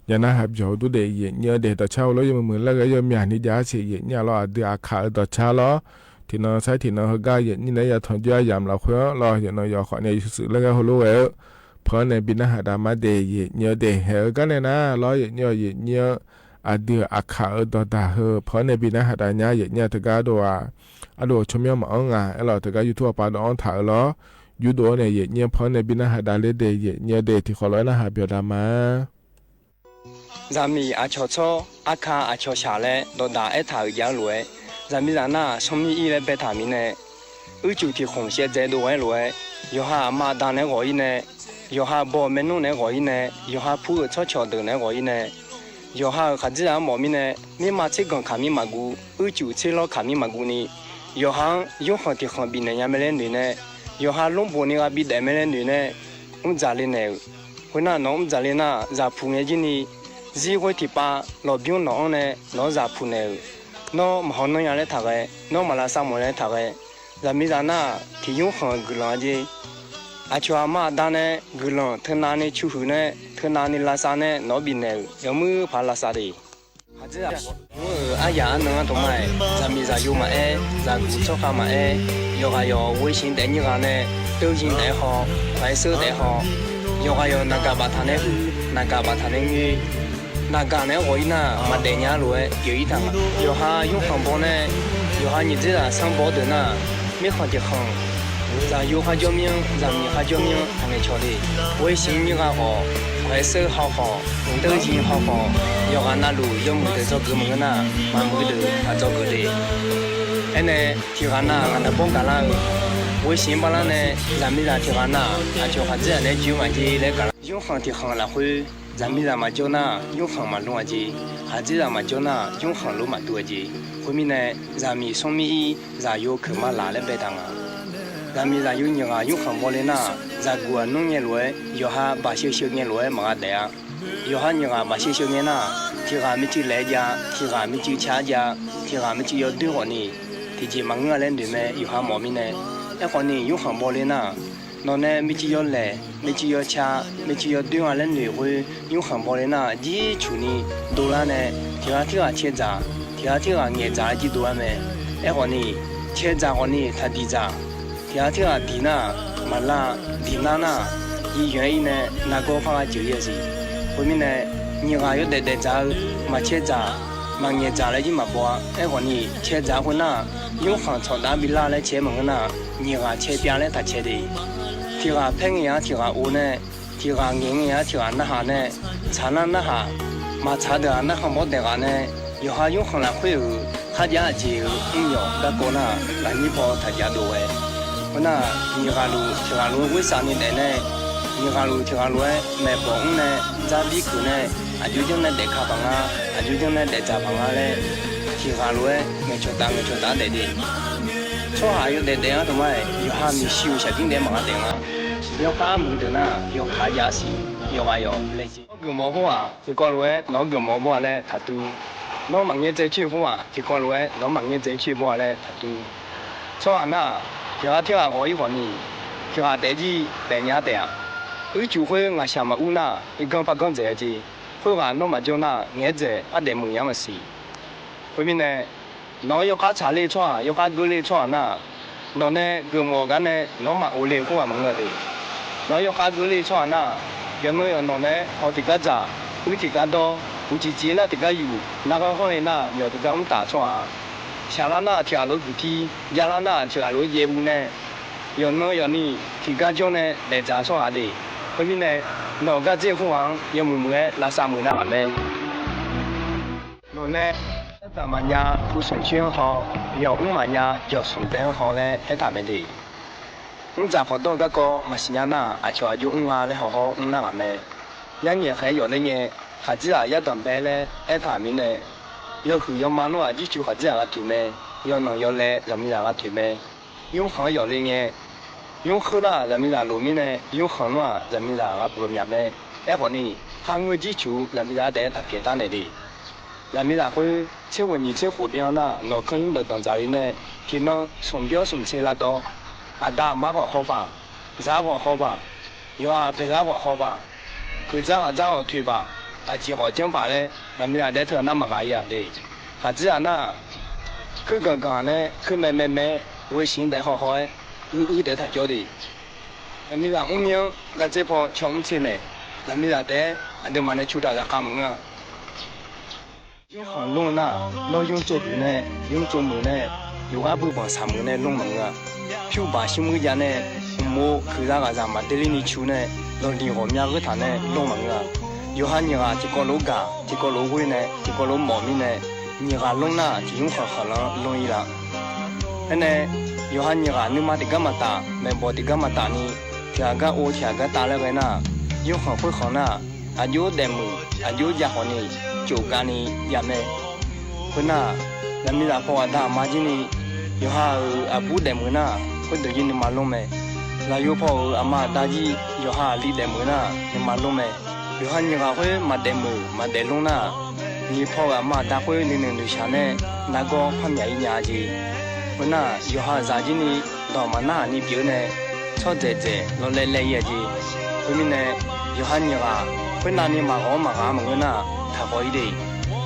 Yaq narhaq byawq-eu dur daef yaefnyir-eu daef dawqcar-eu lawr, yawmuiq muiq laer ghae yawmyaq ni jav-ar siq yaefnyir-a lawr, aqdui aqkaq-eu dawqcar lawr. Tiqnan sar tiqnan heugar yaefnyir nae yatanq jawr-ar yamq lafkhoer-anr lawr, yawqnan yawqkhawf nae yawshuif shuif laer ghae heulof ghae-eu pawr nae bi narhaq dav ma daef yaefnyir-eu daef haeq-eu gar nae nar lawr, yaefnyir-awq yaefnyir-anr aqdui aqkaq-eu dawqdaq heu pawr nae bi narhaq dav nya yaefnyir-a teugar dov-aq. Ardov-eu tsawrmyanr maqanr nga aerlawq, teugar YouTube-awr pav dov-anr taq-eu lawr, yurdov-awr nae yaefnyir-anr pawr nae bi narhaq dav ler daef yaefnyir-eu daef tiqkhawf lof-aer narhaq byawq dav ma. Zaqmiq aqcawq tsawr, arka aqcawq shaq laer dawqdaq aertaq-euq jav-eu lof-aer, zaqmiqzaq nar-aq, sanrmir ir laer baetaq mirnae, uicuiv tiq khmq shaevdzae dov-aer lof-aer, yawqha aqma aqda naeq-aer ghawq-ir nae, yawqha baw-eu maernmr naeq-aer ghawq-ir nae, yawqha pur-euq tsawrcawq deuq naeq-aer ghawq-ir nae, yawqha-euq khaqdzerzaq-anr mawf mirnae, mirma tser ganq kaq mir maqguv, uicuiv tser lawr kaq mir maqguv ni, yawqha-anr yurkhanq tiq khanq bifnaeq nya mae laer noeq nae, yawqha lmrboq ni gha bidaef mae laer noeq nae, mr dzaq le naeq-euq. Khoernar, nawq-anr mr dzaq le nar, zaqpuq ngae jir ni, zir ghoer tiqpav lawqbymr nawq-anr nae nawq-anr zaqpuq naeq-euq. Nawr maqhaw nanr nya laer taqghae, nawr maqlavsav mawf laer taqghae, zaqmiqzaq nar-aq, tiq yurkhanq-euq guiqlanq-a jer. Aqcawq aqma aqda nae guiqlanq teunav ni cuhuiq nae, teunav ni lavsav nae nawq-anr bifnaeq-euq yawmuir paq lavsav de. Khaqdzerzaq-anr-euq aryaq arnan-anr tov ma-aer, zaqmiqzaq yo maqaer, zaqguq tsawrkhav maqaer, yawqghaq yawq ghoe siq daef nyir ghaq nae, teuzin daef-aer haw, khaeq seur daef-aer haw, yawqghaq yawq naqgaq baftaq nae uiv, naqgaq baftaq nae nyoer, naqgaq naeq-aer ghawq-ir nar, maqdaef nya lof-aer pyeuf-ir taq nga. Yawqha yurkhanq baw nae, yawqha nyiq dzerzaq sanrbaw deuq nar, mirkhanq tiq khanq, zaqyo kharjawr mir-anr, zaqmiq kharjawr mir-anr taqngaeq cawq le. Ghoe siq nyir ghaq khawf, khaeq seur haw khawf, teuzin haw khawf, yawqghaq navluf yawmuiq deuq dzawgeuf maqngeur nar, maqmuiq deuq taq dzawgeuf le. Aernae, tiq ghaq nar ngaq naqbawr gaqlar-eu, ghoe siq-anr baflar nae, zaqmiqzaq tiq ghaq nar, aqcawq khaqdzerzaq naeq-aer joe-eu ngaq jer laer gaqlar. Yurkhanq tiq khanq lafkhoer, zaqmiqzaq maqjawr nar, yurkhanq maqlor-a jeq. Khaqdzerzaq maqjawr nar, yurkhanq lor maqdur-a jeq. Khoermirnae, zaqmiq sanrmir ir, zaqyo keuq ma laq laer baetaq nga. Zaqmiqzaq yo nyiq ghaq yurkhanq baw le nar, zaqguq aqnmr ngae lof-aer, yawqha baqsheu sheu ngae lof-aer maqgha daef-a. Yawqha nyiq ghaq baqsheu sheu ngae nar, tiq ghaq mircuiv laeq-aer jav, tiq ghaq mircuiv car jav, tiq ghaq mircuiv yawdoer khawf ni, tiqjeq maqngeur-a laer noeq mae yawqha mawf mirnae. Aerkhawf ni yurkhanq baw le nar, nawq nae mircuiv yawlaeq, mircuiv yawcar, mircuiv yawdoer nga laer noeq khoer, yurkhanq baw le nar, jircuq ni dovlar nae, tiq ghaq tirghaq cae dzaq, tiq ghaq tirghaq ngaeq dzaq-aer jir dovlar mae. Aerkhawf ni, cae dzaq khawf ni taqdiq dzaq. Tiq ghaq tirghaq diq nar-aq, maqlar, diq nar nar-aq, yir yanq-aer ir nae nargawr par gha jeuq-ir-a siq. Khoermirnae, nyiq ghaq yawdaef daef dzaq-eu, maqcae dzaq, maqngaeq dzaq laer jir maqbaw-a. Aerkhawf ni cae dzaq khoernar-aq, yurkhanq tsawqdav bilar laer cae-aer maqngeur nar-aq, nyiq ghaq cae pyav laer taq cae de. Tiq ghaq paer ngae-anr tiq ghaq ov nae, tiq ghaq ngaeq ngae-anr tiq ghaq narhaq nae, tsaq nar narhaq, maqtsaq deuq-aq narkhan bawr daeq ghaq nae, yawqha yurkhanq lafkhoer-euq kharjav jeq-euq mr yawq garkawv nar-aq, lafnyir paw taq jav dov ghae. Khoernar-aq, nyiq ghaq luf tiq ghaq lof-aer ghoer sav ni daef nae, nyiq ghaq luf tiq ghaq lof-aer maeqbawq mr nae, dzardir keuq nae, aqjox janr nae daefka paq nga, aqjox janr nae daefdzaq paq nga laer, tiq ghaq lof-aer ngaeqcawq taf ngaeqcawq taf-aer daef de. Tsawrhaq yawdaef daef-anr taq ma-aer, yawqha maeqshi-euq shaqjir daef maqgha daef nga. Yawkhav muiq deuq nar, yawkhav jav siq, yawqghaq yawq laejae. Nawr geufmawf-eu khoer-aq, tiqkawv lof-aer nawq-anr geufmawf-eu bawr-a laer taqtuv. Nawr maqngaer dzae coer-eu khoer-aq, tiqkawv lof-aer nawq-anr maqngaer dzae coer-eu bawr-a laer taqtuv. Tsawrhaq nar-aq, tiq ghaq tirghaq ghawq-ir khawf ni, tiq ghaq taef jir taef nya taef-aq. Ircuf khoer ngaqshaq maqur nar, irganr par ganr dzaeq-a jeq. Khoerghaq nawr maqjawr nar, ngaeq-aer dzaeq ardaef muiq nya maqsiq. Khoermirnae, nawq-anr yawkhav tsaqler-eu tsawrhaq, yawkhav geurler-eu tsawrhaq nar, nawq nae geufmawf-euq gar nae nawq-anr maqghov le-eu khoerghaq maqngeur-a de. Nawq-anr yawkhav geurler-eu tsawrhaq nar, yawqnan yawqnawq nae haw tiqgar dzaq, uir tiqgar dawr, uqcif cif nar tiqgar yuf, narghanr ghanr le nar yawq tiqgar mr taf tsawrhaq, shaqlar nar tiq ghaq lof-aer guiqpir, javlar nar tiq ghaq lof-aer jaev bu nae, yawqnan yawqni tiqgar jawr nae daefdzaq tsawrhaq de. Khoermirnae, nawq-euq gardzer khoerghaq-anr yawmuiq muiq-aer lavsav muiq nar ghaq mae. Nawq nae aertaq maqnya, pu smq coer-anr haw, yawq mr maqnya, yawq smq daef-anr haw laer aertaq mae de. Mrdzaq khawf dawr-eu garkawv maqsiq nya nar-aq, aqcawq aqjox mr nga laer haw hawr mr nar ghaq mae. Yarnyaef khaeq-aer yawf ler ngae, khaqdzerzaq yardanq bae laer aertaq-euq mirnae, yawhuiq yawma lor-aq jircuf khaqdzerzaq gha toeq mae. Yawnanq yawlae zaqmiqzaq gha toeq mae. Nymrkhanq-anr yawf le ngae, nymr khoer nar-aq zaqmiqzaq loq mirnae, nymrkhanq nar-aq zaqmiqzaq gha beuq-eu myaq mae. Aerkhawf ni, kharngeur jircuf zaqmiqzaq taef-aer taqpyaeq darnaeq le. Zaqmiqzaq khoer tser ghoeq nyiq tser khof byan nar-aq, nawq kanr nymr dawqdanq dzaq-eu nae, tiqnan smq byawr smq tser lavdawr, aqda aqma ghawq hawpaq, dzar ghawq hawpaq, yawqha paeqzar ghawq hawpaq, keuqdzar ghaqdzar ghawq toeqpaq, aqjeq ghawq janrpaq laer zaqmiqzaq taef-aer teughaq nar maqghaq-ir-aq le. Khaqdzerzaq nar-aq, kuirganq ganq nae kuirmaev maevmaev-aer ghoe siq daef hawhaw-aer, uiq uiq taef-aer taqjawr de. Zaqmiqzaq mrmyanr gardzer paw caw mr tser naeq, zaqmiqzaq taef-aer aqduimaf nae cu taq zafkhav maqngeur-a. Nymrkhanq lmr-eu nar-aq, lawr nymr tsov duq nae, nymr tsov muiq nae, yawqghaq bui banq saq muiq nae lmr maqngeur-a. Pyur baq shir muir jav nae, mqmov kuiqzaq ghaqzaq maqder ler ni cu nae, lawqniq ghawqmya gheurtaq nae lmr maqngeur-a. Yawqha nyiq ghaq tiqkawv lof-aer gaq, tiqkawv lof-aer ghoer nae, tiqkawv lof-aer mawf mirnae, nyiq ghaq lmr nar-aq, tiq nymrkhanq khanqlanr lmr-ir la. Aernae, yawqha nyiq ghaq nuima tiqgar maqtaf, maeqbawq tiqgar maqtaf ni, tiq ghaq gar ov tiq ghaq gar tav laer ghae nar-aq, nymrkhanq khoerkhanq nar-aq, aqjox daefmuiq aqjox jav khawf ni, cof gavni jav mae. Khoernar-aq, zaqmiqzaq paw aqda aqma jir ni, yawqha-euq aqbur daefmuiq nar-aq, khoerdeuq jir nuima lmr mae. Zaqyo paw-euq aqma aqda jir yawqha aqli daefmuiq nar-aq, nuima lmr mae. Yawqha nyiq ghaq khoer maqdaef muiq maqdaef lmr nar-aq, nyiq paw-euq aqma aqda khoer nuinoeq noeqshaq nae nargawr par myaq-ir nya-a jeq. Khoernar-aq, yawqha zaq jir ni dawq maqnar haq ni pyeuf-eu nae, tsawrdzaeq dzaeq lawlaev laev-ir-a jeq. Khoermirnae, yawqha nyiq ghaq khoernav ni maqghawq-awr maqghaq-a maqngeur nar-aq, taqghawq-ir de.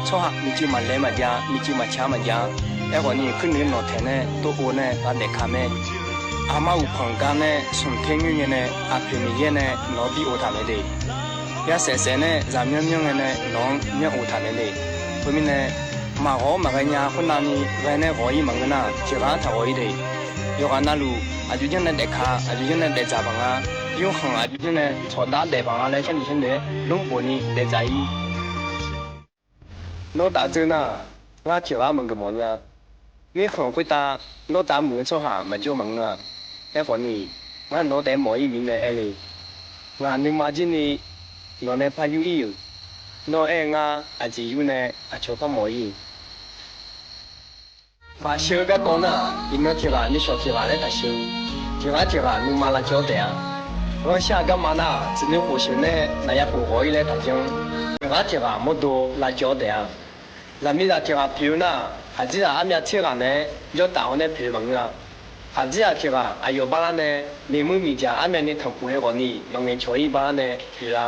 Tsawrhaq miqcuiv maqlaeq maqjav, miqcuiv maqca maqjav. Aerkhawf ni, kuirnuiv nawqtaeq nae tov ov nae ghaq daef ka mae. Aqma uqpanq gar nae smq ter nyoer ngae nae, aqpoeq Miqyaer nae nawq-anr bi ov taq mae de. Yarsaef saef nae zaqmyanr myanr ngae nae nawq-anr myanr ov taq mae de. Khoermirnae, maqghawq-awr maqghae nya khoernav ni ghae nae ghawq-ir maqngeur nar, tiq ghaq-anr taqghawq-ir de. Yawqghaq navluf aqjox janr nae daef ka, aqjox janr nae daef dzaq baq nga. Nymrkhanq aqjox janr nae tsawqdar daef baq nga laer sharnoeq sharnoeq-aer lmr bof ni daef dzaq-ir. Nawr taf dzeur nar-aq, ngar tiq ghaq-anr maqgeuf mawf nya. Mirkhanq khoertav nawr taf muiq-eu tsawrhaq maqjawr maqngeur-a. Aerkhawf ni, ngar nawq-anr taef-aer mawf-ir mirnae aer le. Ngaq nuima jir ni nawq nae par yur-ir-euq. Nawr aer-eu ngar aqjeq yur nae aqcawq par mawf-ir-euq. Maqsheu-eu garkawv nar-aq, iqnan tiq ghaq nuishawq tiq ghaq laer taqsheu. Tiq ghaq tiq ghaq nuima lavcawv-awr taef-a. Ghanrshar-eu garma nar-aq, tsuif nuikhof sheuq nae naqya khof ghawq-ir laer taqjanr. Tiq ghaq tiq ghaq mawrdo lavcawv-awr taef-a. Zaqmiqzaq tiq ghaq poeq-eu nar-aq, khaqdzerzaq armyav tser ghaq naeq-aer jawrtaf-awr nae poeq maqngeur-a. Khaqdzerzaq tiq ghaq aqyawf bar lar nae, miqmuir miqdzaq armyav ni tanqpuq-aer ghawq ni maqngaeq cawq-ir bar lar nae poeq la.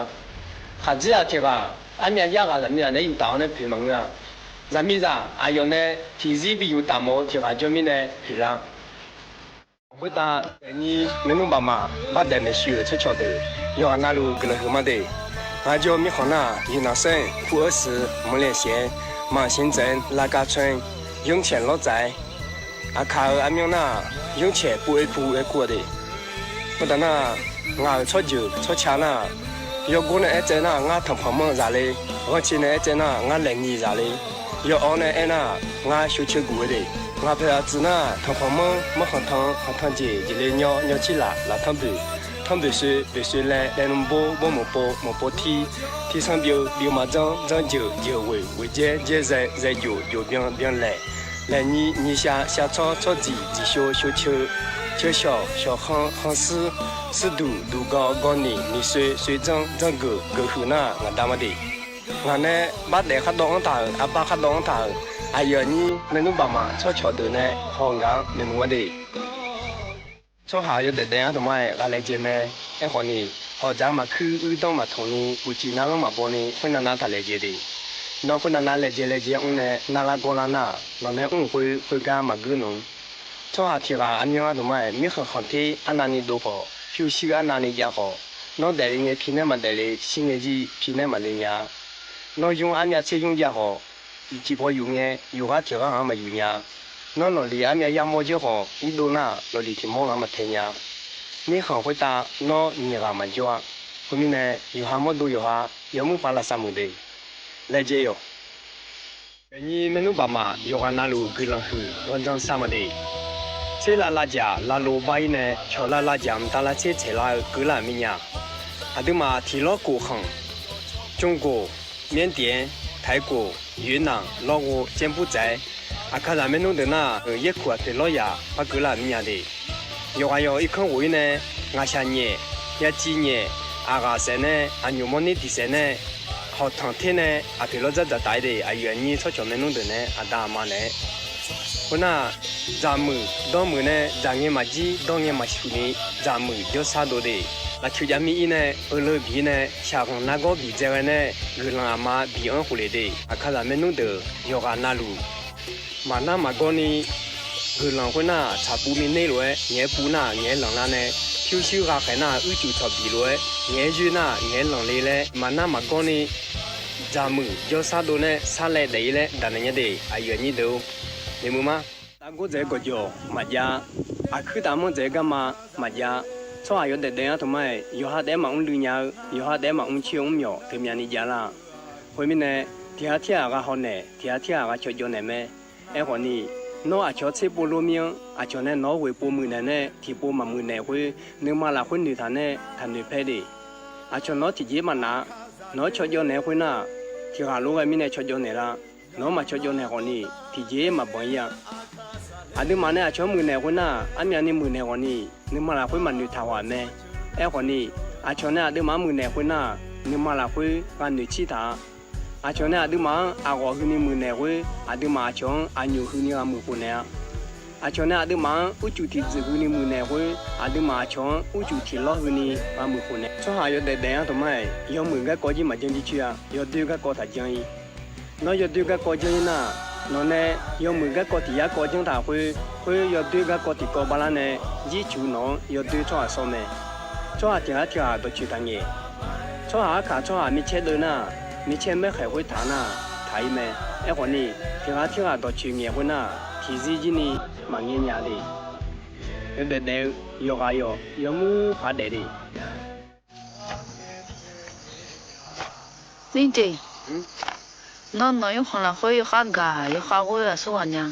Khaqdzerzaq tiq ghaq armyav yar ghaq zaqmiqzaq naeq-aer yuftaf-awr nae poeq maqngeur-a. Zaqmiqzaq aqyawf nae tiqzir bi yuftaf mawf-eu tiq ghaq jawr mirnae poeq la. Khoertav, aqnyir maernmr baqmaf bardaef maeqshi-euq tsawrcawq deuq, yawqghaq navluf guiqlanq huiq ma de. Ngaq jawr mirkhanq nar-aq, yiqnaq saer-eu kur-eu suiq, maqlaeq saer-aer, maqsiq dzaeq-aer, laqkav tsaer-aer, yurcaeq lawr tsaf-aer, aqkaq-euq armyanr nar-aq, yurcaeq pov-aer pov-aer kur-a de. Khoertav nar-aq, ngaq-euq tsawrjeuq tsawrca nar-aq, yawgor nae aertsaev nar-aq, ngar tanqpanq manr zaq le. Ghanrcae nae aertsaev nar-aq, ngar laeqni zaq le. Yaw-awr nae aer nar-aq, ngar shawcaer guf-eu de. Ngaq paeq aqtsuif nar-aq, tanqpanq manr manr khanqtanq, khanqtanq jeq jeq le nyawr, nyawr cir laf, laf tanrboeq, tanrboeq soe, boeq soe laev, laev nmr bor, bor maqpov, maqpov tir, tir sanr byov, byov maqdzanr, dzanr jeuq, jeuq ghoeq, ghoeq dzaer, dzaer zae, zae jof, jof byan, byan laeq, laeqni, nyi sha, sha tsawr, tsawr dziq, dziq shov, shov ceu, ceu shawq, shawq khanr, khanr suir, suir duq, duq gawv, gawv niq, niq soe, soe dzanr, dzanr geuq, geuq huiq nar-aq, ngaq da ma de. Ngaq nae bardaef khardawv-anr taq-euq, arbar khardawv-anr taq-euq, aqyuif aqnyir maernmr baqmaf tsawrcawq deuq nae haw ngaq-anr noeqmuiq-a de. Tsawrhaq yawdaef daef-anr dawqma-aer ghaq laejae mae. Aerkhawf ni, hawq dzaq-anr maqkuir, uir danr maqtanq ni, uqcif nar-anr maqbaw ni, khoernav nav taq laejae de. Nawr khoernav nav laejae laejae-anr mr nae narlar gawrlar nar-aq, nawq nae mr-euq khoer, khoergar maqguir nawq-anr. Tsawrhaq tiq ghaq aqmyanr-anr dawqma-aer mirkhanq khanq ter arnavni dov khawf, pyurshuir arnavni jav khawf, nawr daefle ngae pi nae maqdaefle, shir ngae jir pi nae maqle nya-a. Nawr ymr armyav tser ymr jav khawf, tiqpaw yuf ngae yawqghaq tiq ghaq-anr maqyuf nya-a. Nawr lawqliq armyav yamawr jawr khawf, irdov nar-aq, lawqliq tiq mawr-anr maqtae nya-a. Mirkhanq khoertav nawr nyiq ghaq maqjawr-a. Khoermirnae, yawqha mawrdo yawqha, yawmuir pav lavsav muiq de. Laejae yawq. Aqnyir maernmr baqmaf yawqghaq navluf guiqlanq huiq ghanrdanr sar ma de. Tserlav lavjaq lavlov bar-ir nae cawqlav lavjaq mqtav lavtser tsaeqlar-eu keuvlar-euq mirnya. Aqduimaf tiqlawr kof khanq, 中国, 缅甸, Taiwan, Yunnan, Lawrghov, 柬埔寨, Aqkaqzaq maernmr deuq nar-aq, yaerkuq aqpoeq lawryaq par keuvlar-euq mirnya de. Yawqghaq yawq irkanr ghof-ir nae, ngaqshaq nyaef, yaciv nyaef, aqghaq saef nae, aqnyoq mawrner tiq saef nae, hawqtanq ter nae aqpoeq lawr dzardzaq taf-ir de. Aqyuif aqnyir tsawrcawq maernmr deuq nae aqda aqma naeq-aer khoernar, dzaqmuiq dawrmuiq nae dzaqngae maqjir dawrngae maqshuq ni dzaqmuiq jawrsar dov de. Lafcoeq jav mir-ir nae, euleu bif-ir nae, shaqghanq nargawr bif dzae ghae nae, guiqlanq aqma bi-anr khofle de. Aqkaqzaq maernmr deuq yawqghaq navluf maqnar maqgawr ni, guiqlanq khoernar-aq tsaqpuv mirner lof-aer ngaeq-aer puv nar-aq ngaeq-aer lanqlar nae, pyurshuir ghaqkhaeq nar-aq uicuiv tsawq bif lof-aer ngaeq-aer yoer nar-aq ngaeq-aer lanqle laer maqnar maqgawr ni, dzaqmuiq jawrsar dov nae sarlaev daef-ir laer daqnaeq nya de. Aqyuif aqnyir deuq-or, noeqmuiq ma. Tavgor dzaeq-eu gawqjawq maqjav, aqkuir taf manr dzaeq-eu garma maqjav. Tsawrhaq yawdaef daef-anr taqmar-aer yawqha taef-aer maqmr luiv nya-eu, yawqha taef-aer maqmr coer-eu mr myawq teumyav ni javlar. Khoermirnae, tiq ghaq tirghaq gha hawnaeq, tiq ghaq tirghaq gha cawjawv naeq mae. Aerkhawf ni, nawr aqcawq tser pov lor mir-anr, aqcawq nae nawq-anr ghoeq pov muiqnaeq nae tiq pov maqmuiqnaeq khoer, nuima lafkhoer noeqtaq nae taqnoeq paer de. Aqcawq nawq-anr tiqjeq maqnaf-a. Nawq-anr cawjawv naeq khoernar-aq, tiq ghaq lof ghae mirnae cawjawv naeq lar. Nawq-anr maqcawjawv naeq khawf ni, tiqjeq maqbanq-ir-a. Aqduimaf nae aqcawq-anr muiqnaeq khoernar-aq, armyavni muiqnaeq khawf ni, nuima lafkhoer maqnoeq taq ghaq mae. Aerkhawf ni, aqcawq nae aqduimaf-anr muiqnaeq khoernar-aq, nuima lafkhoer gha noeqtsir taq-a. Aqcawq nae aqduimaf-anr aqghawf huini muiqnaeq khoer, aqduimaf aqcawq-anr aqnyoq huini gha muiqkhof naeq-a. Aqcawq nae aqduimaf-anr uicuiv tiqdzuiq huini muiqnaeq khoer, aqduimaf aqcawq-anr uicuiv tiqlawr huini gha muiqkhof naeq. Tsawrhaq yawdaef daef-anr taqmar-aer yawmuiq garkawv jir maqjan jircoer-a. Yawdoer garkawv taq jan-ir. Nawr yawdoer garkawv janr-ir nar-aq, nawq nae yawmuiq garkawv tiq yar kawv janr taq khoer, khoer yawdoer garkawv tiqkawv bala nae jircoer nawq-anr yawdoer tsawrhaq sawr mae. Tsawrhaq tiq ghaq tirghaq dawqcoeq taq ngaeq. Tsawrhaq arkaq tsawrhaq micaer deuv nar-aq, micaer maerkhaeq khoertaq nar-aq taq-ir mae. Aerkhawf ni, tiq ghaq tirghaq dawqcoeq ngaeq khoernar-aq, tiqzir jir ni maqngae nya de. Yawdaef daef-eu yawqghaq yawq yawmuir paq daef de. Mirdeq, nawr nawq yurkhanq lafkhoer yawkhav gaq yawkhav ghoer aqsurghaq nya.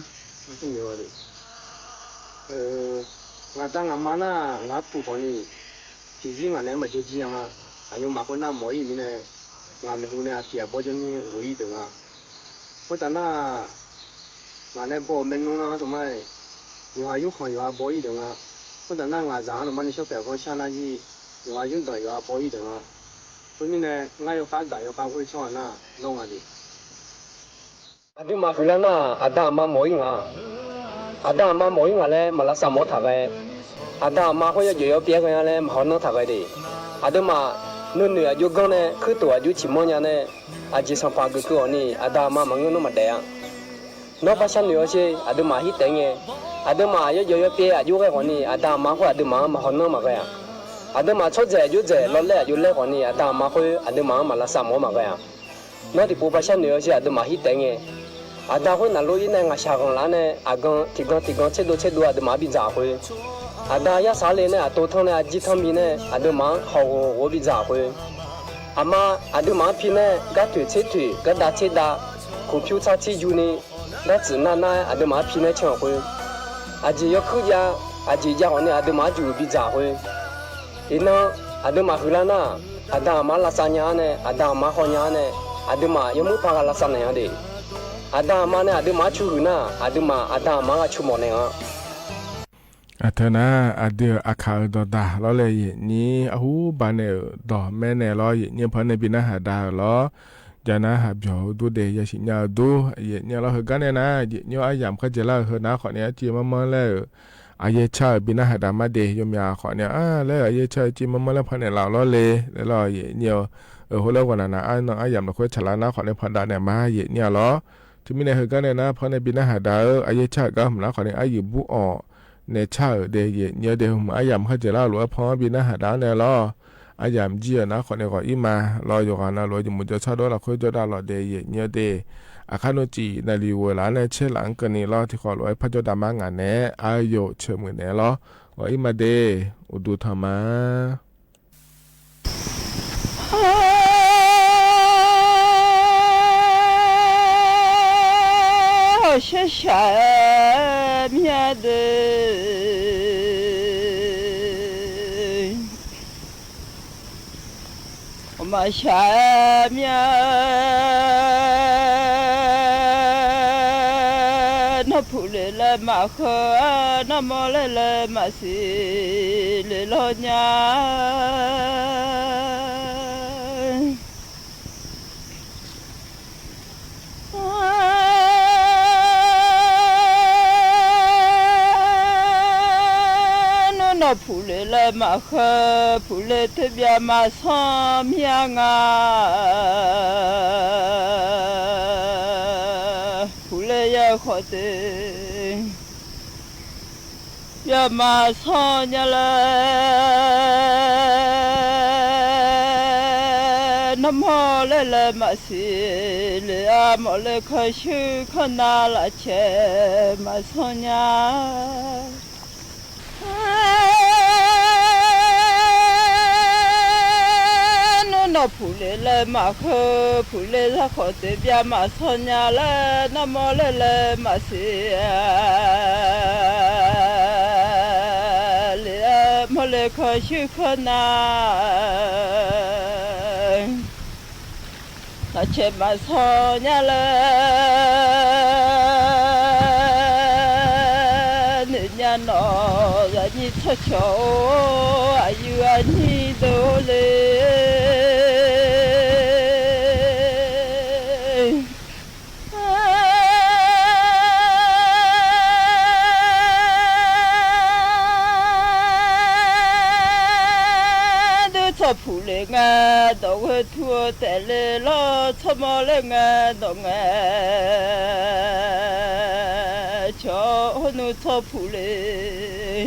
Ngaq da ngaq ma nar ngaq puq khawf ni, tiqzir ngaq naeq-aer maqjawr jir-a nga. Aqyawfmaf khoernar mawf-ir mirnae, ngaq maeqhu nae aqpiq aqbawr janr ni ghoe-ir deuq nga. Khoertav nar, ngaq nae baw-euq maernmr-anr taqmar-aer, yawqha yurkhanq yawqha baw-ir deuq nga. Khoertav nar ngaq zaq-anr taqmar ni shawr paeq ganr shar nar jir, yawqha yurdanq yawqha baw-ir deuq nga. Khoermirnae, ngar yawkhav gaq yawkhav ghoer tsawrhaq nar lawr nga de. Aqduimaf huiqlar nar-aq, aqda aqma mawf-ir nga. Aqda aqma mawf-ir nga laer maq lavsav mawf-awr taq ghae, aqda aqma khoer yawjawf yawpyaer ghae-a laer maq hawnar taq ghae de. Aqduimaf nuinoeq aqjox ganr nae kuirtof aqjox ciqmanr nya nae, aqjeq sanqpaq geuf keuv-awq ni aqda aqma maqngeur nawr maqdaef-a. Nawr par sharnoeq-awr sher, aqduimaf hirtaef ngae. Aqduimaf yawjawf yawpyaer aqjox ghae khawf ni aqda aqma khoer aqduimaf-anr maq hawnar maqghae-a. Aqduimaf tsawrdzaeq aqjox dzaeq lawrlaer aqjox laer khawf ni aqda aqma khoer aqduimaf-anr maq lavsav mawf-awr maqghae-a. Nawr tiqpov par sharnoeq-awr sher, aqduimaf hirtaef ngae. Aqda khoer naqlor-ir nae ngaqshaq ghanq laf-anr nae aqgan tiqgan tiqgan tserdov tserdov aqduimaf-anr bidzaq-aq khoer, aqda yarsaq le nae aqtov tanr nae arjir tanr mi nae aqduimaf-anr hawq ghof ghof-awr bidzaq-aq khoer, aqma aqduimaf-anr pi nae gar toeq tser toeq gar dav tser dav, koqpyur tsar tsir juni, gar tsuif nar nar-aer aqduimaf-anr pi nae can-aq khoer, aqjeq yawkuir jav, aqjeq jav khawf ni aqduimaf-anr juq bidzaq-aq khoer, iqnan aqduimaf huiqlar nar, aqda aqma-anr lavsav nya-ar nae aqda aqma haw nya-ar nae, aqduimaf yawmuir par gha lavsav naeq-a de. Aqda aqma nae aqduimaf-anr cu huiq nar, aqduimaf aqda aqma-anr gha cu mawf naeq-a. Aqteu nar, aqdui-euq aqkaq-euq dawqdaq lawrle yaeq nyir arhu banaeq-euq dawq maernaeq lawr, yaeq nyir par nae bi narhaq dav-euq lawr. Jaqnar haq byawq-eu dur de yasiq nya-eu dur yaeq nyir lawr. Heugar nae nar, yaeq nyir aryamq kharjaeq lar-euq heu nar khawf ni arcuiv manrmanr laer-euq aqyaer car-euq bi narhaq dav mar de. Yawmyaq khawf ni-a laer-euq aqyaer car-eu cuiv manrmanr laer par naeqlaf-awq lawrle laer lawr. Yaeq nyir-eu, heulof-aer ghawqnaq naq arnan aryamq lafkhoer tsaqlar nar khawf ni par dav naeq mar yaeq nyir-a lawr. Teumirnae heugar nae nar par nae bi narhaq dav-eu aqyaer car-euq gar hmq nar khawf ni aryuif bur-awq nae car-euq de yaeq nyir-eu de. Hmq aryamq kharjaeq lar-eu lof-aer pan-anr bi narhaq dav-anr nae lawr. Aryamq jir-euq nar khawf ni ghawq-ir ma lawr. Yawqghaq navluf-eu jeq muiq jawr tsardov lafkhoer jawrdav lawq de yaeq nyir-eu de. Aqkar nmr cif naqliq ghoeq laf-anr nae caer laf-anr keuvni lawr. Tiqkhawf lof-aer par jawrdav mar ngaq nae aryamq ceuq muiq naeq lawr. Ghawq-ir ma de. Uqduq tanq ma. Hawq shar shaq-aer myav deuq Maqshaq-aer mir-a, nawr puq lef laer maqkheu-a, nawr mawr laer laer maqsiq lef lawr nya. Nmr nawq puq lef laer maqkheu, puq lef teurbyav maqsanr mir-a nga. Puq lef ya khawf te byav maqsanr nya laer, nawr mawr laer laer maqsiq lef-a, mawf le kanshuir kanr nav lafcaeq maqsanr nya. Nmr nawq puq lef laer maqkheu, puq lef zar khawf te byav maqsanr nya laer, nawr mawr laer laer maqsiq lef-a, mawf le kanshuir kanr nav lafcaeq maqsanr nya laer, noeq nya nawq zaqnyir tsawrcawq-or, aqyuif aqnyir deuq-or le. Aqdui tsawrpuq lef ngae, dawq ghoe tur-eu taef le lawr, tsawrmawr laer ngae, dawq ngae cawq-awr, hawr nmr tsawrpuq lef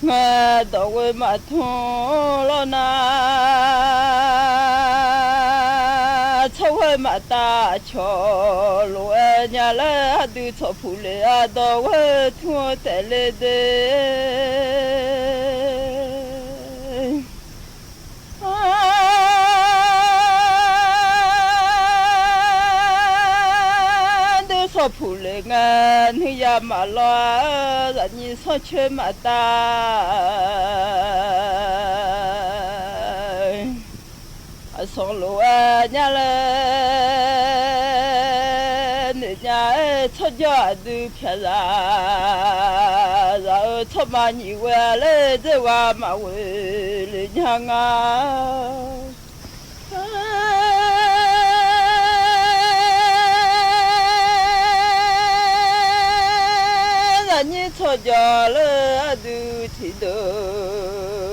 ngae, dawq ghoe maqtmr lawr nar, tsawrghoe maqtav cawq lof-aer nya laer, aqdui tsawrpuq lef-a dawq ghoe tmr-eu taef le de. Aqdui tsawrpuq lef ngae, nuiya maqlawr-a, zaqnyir sanrcoer maqtav aqsanq lof-aer nya laer, noeq nya-aer tsawrjawr aqdui pyaqzaq, zaq-eu tsawrma nyiq ghoe-a laer, dzeurghaq maqghoe lef nya nga. Zaqnyir tsawrjawr laer aqdui tiqdeuq,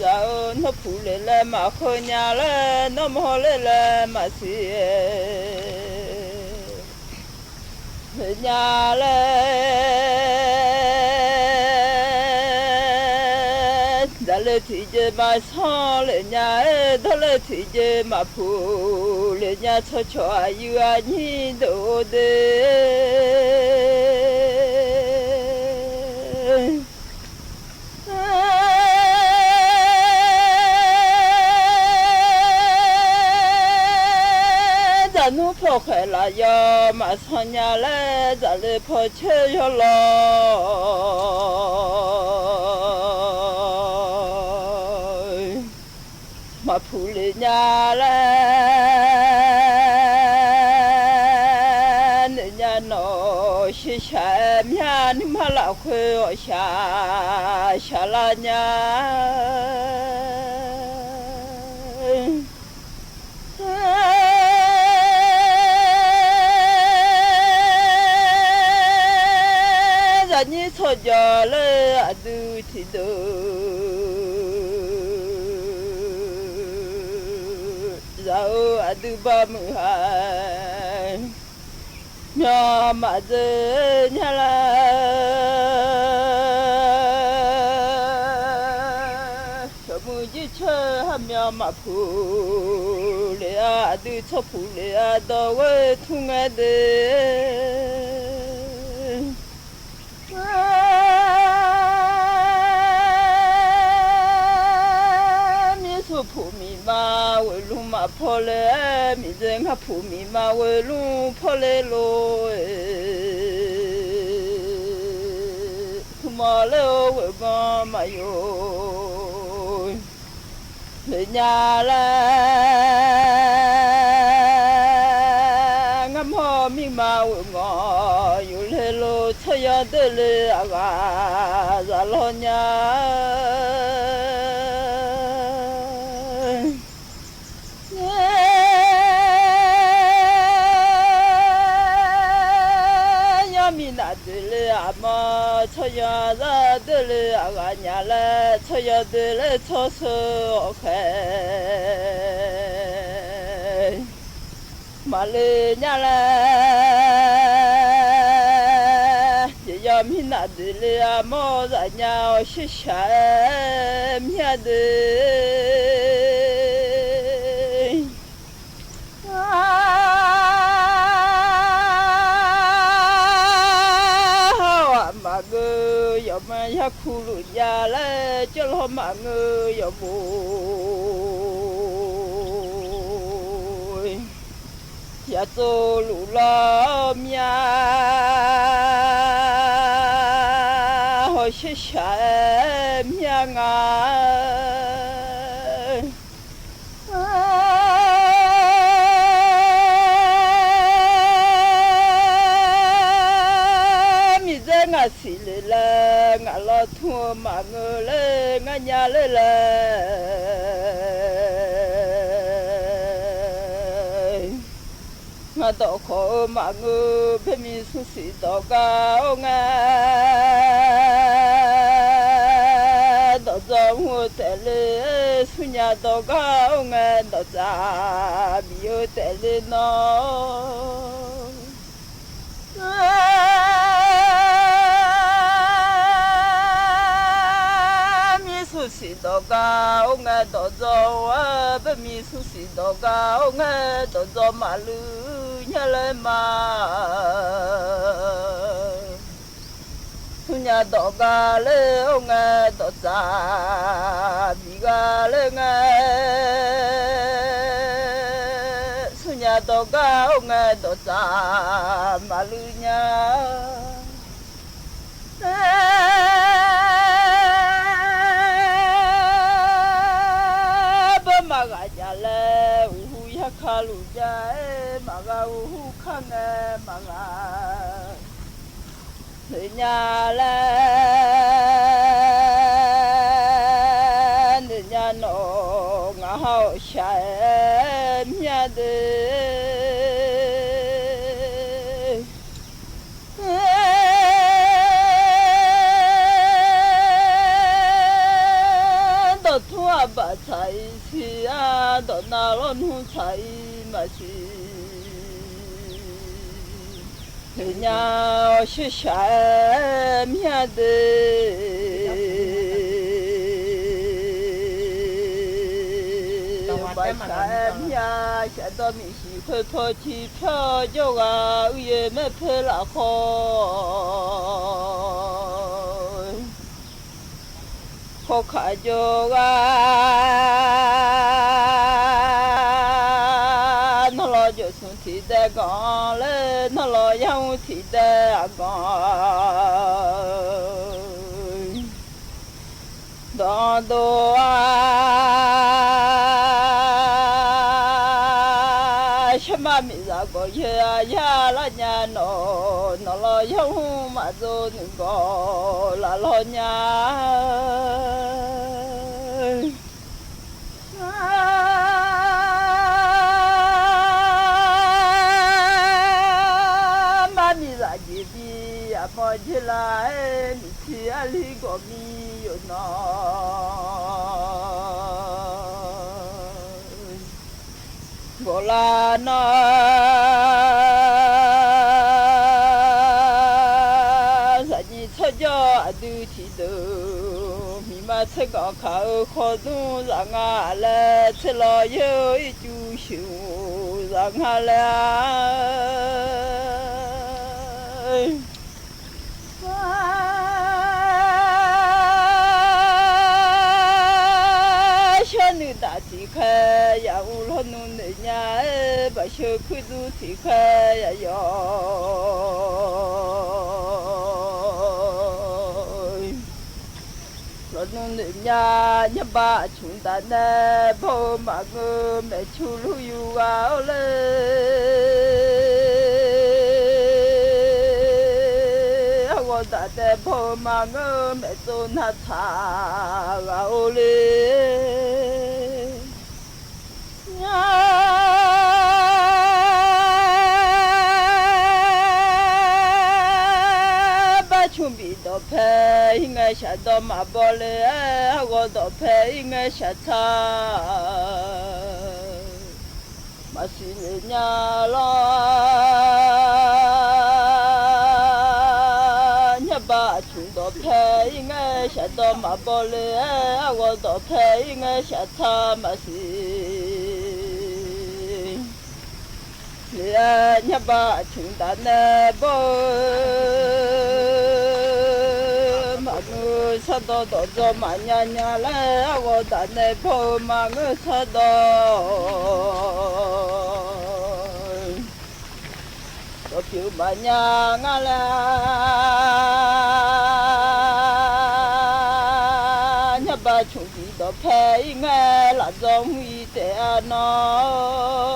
zaq-eu nawr puq lef laer maqkheu nya laer, nawr mawr laer laer maqsiq lef nya laer, dzaqle tiqjeq maqsanr lef nya-aer, dawrle tiqjeq maqpuq lef nya, tsawrcawq aqyuif aqnyir deuq-or de. Dzaqnmr pawkhaeq laf yawf maqsanr nya laer, dzaqle pawcaer yawlawr maqpuq lef nya laer, noeq nya nawq sheqshaq-aer mya nuima lafkhoer ghawqshaq shaqlar nya. Zaqnyir tsawrjawr laer aqdui tiqdeuq, zaq-eu aqdui bamuiq-a myawq maqdzer nya lar. Cawqmuiq jircoer-eu har myawq maqpuq lef-a, aqdui tsawrpuq lef-a dawq ghoe tmr ngae de. Mirsuq puq miqma ghoeq lmr maqpaw le-aer, miqdzaeq ngar puq miqma ghoeq lmr paw le lor-e. Tmr mawr ler-eu ghoeq ganr maqyov Noeqnya laer ngar mawr mirma ghoeq ngawq yuf le lo, tsawryanr doer le aqghaq zaq lawr nya. Yanr mirnaf doeq le aqma, tsawryanr zar doer le aqghaq nya laer, tsawryanr doer laer tsawrsheu awq khaeq maqle nya laer, jeq yanr mirnaf doeq le aqmawr zaf nya-awr shirshaq-aer myav de. Hawr-aq maqngeur yawqma yarkuq luf jav laer, jawrlawr maqngeur yawqbof yaqtsov luf lawr myav, hawr shirshaq-aer myav nga. Miqdzaer ngaq siqle laer, ngaq lawr tmr-eu maqngeur laer, ngar nya ler laer, ngaq dawqkawq-eu maqngeur, baermi smrsiq dawqgar-awr ngae, dawqdzawr mr-eu taef le, smrnya dawqgar-awr ngae, dawqtsaf bif-eu taef le nawr. Baermi smrsiq dawqgar-awr ngae, dawqdzawr-aer, baermi smrsiq dawqgar-awr ngae, dawqdzawr maqluiv nya laer ma. Smrnya dawqgar ler-awr ngae, dawqtsaf bif gar ler ngae. Smrnya dawqgar-awr ngae, dawqtsaf maqluiv nya. Bawr maqghaq jav laer, uqhu yarka luf jav-aer maqghaq, uqhu kar ngae maqghaq. Noeqnya laer, noeqnya nawq ngaq ha-awq shaq-aer myav de. Dawqtmr aqbaf tsaq-ir siq-a, dawqnav lawrnmr tsaq-ir maqsiq. Noeqnya-awr shirshaq-aer myav de. Baqshaq-aer myav, shafdawr miqshiq khoerpaw ciqpyawr jawrghaq, uiqyaer maer paer lafkhawf khawkaq jawrghaq, nanrlawq jawqsmq tiqdaev ganq laer, nanrlawq yarmr tiqdaev aqganq dawqdov-a. Sharma miqzaq gawqyaer-a, yar lar nya nawq, nawq lawq yarmr maqdzor nuigawq laf lawr nya. Mar miqzaq jeqbi aqmawr dzer lar-aer, miqtser arli gawqmir yawqnan gawqlar nawr, zaqnyiq tsawrjawr aqdui tiqdeuq, miqma tserganq kaq-eu khawdmr zaf nga laer, tserlawq yaer-eu ircuf sheuqghof zaf nga laer-a. Shawr nuidaq tiqkhaer yamq lawrnu noeq nya-aer, baqsheu kuirdur tiqkhaer yayawq lawq Noeq mya, nymrbav aqcmq daq nae bawr-eu maqngeur maeqcu lur yur ghaq-awr le. Arghawq daq nae bawr-eu maqngeur maeqtsov nar tsaq ghaq-awr le. Nymrbav cmq bif dawqpae ir ngae shafdawq maqbaw le-aer, arghawq dawqpae ir ngae shaftsar maqsiq le nya lawr. Nymrbav aqcmq dawqpae ir ngae shafdawq maqbaw le-aer, arghawq dawqpae ir ngae shaftsar maqsiq le-aer, nymrbav aqcmq daq nae bawr-eu maqngeur shardawq dawqdzawr maqnya nya laer, arghawq daq nae bawr-eu maqngeur shardawq dawqpyeuf maqnya ngar laer. Nymrbav cmq bif dawqpae ir ngae lafdzawr mr ir taef-a nawr.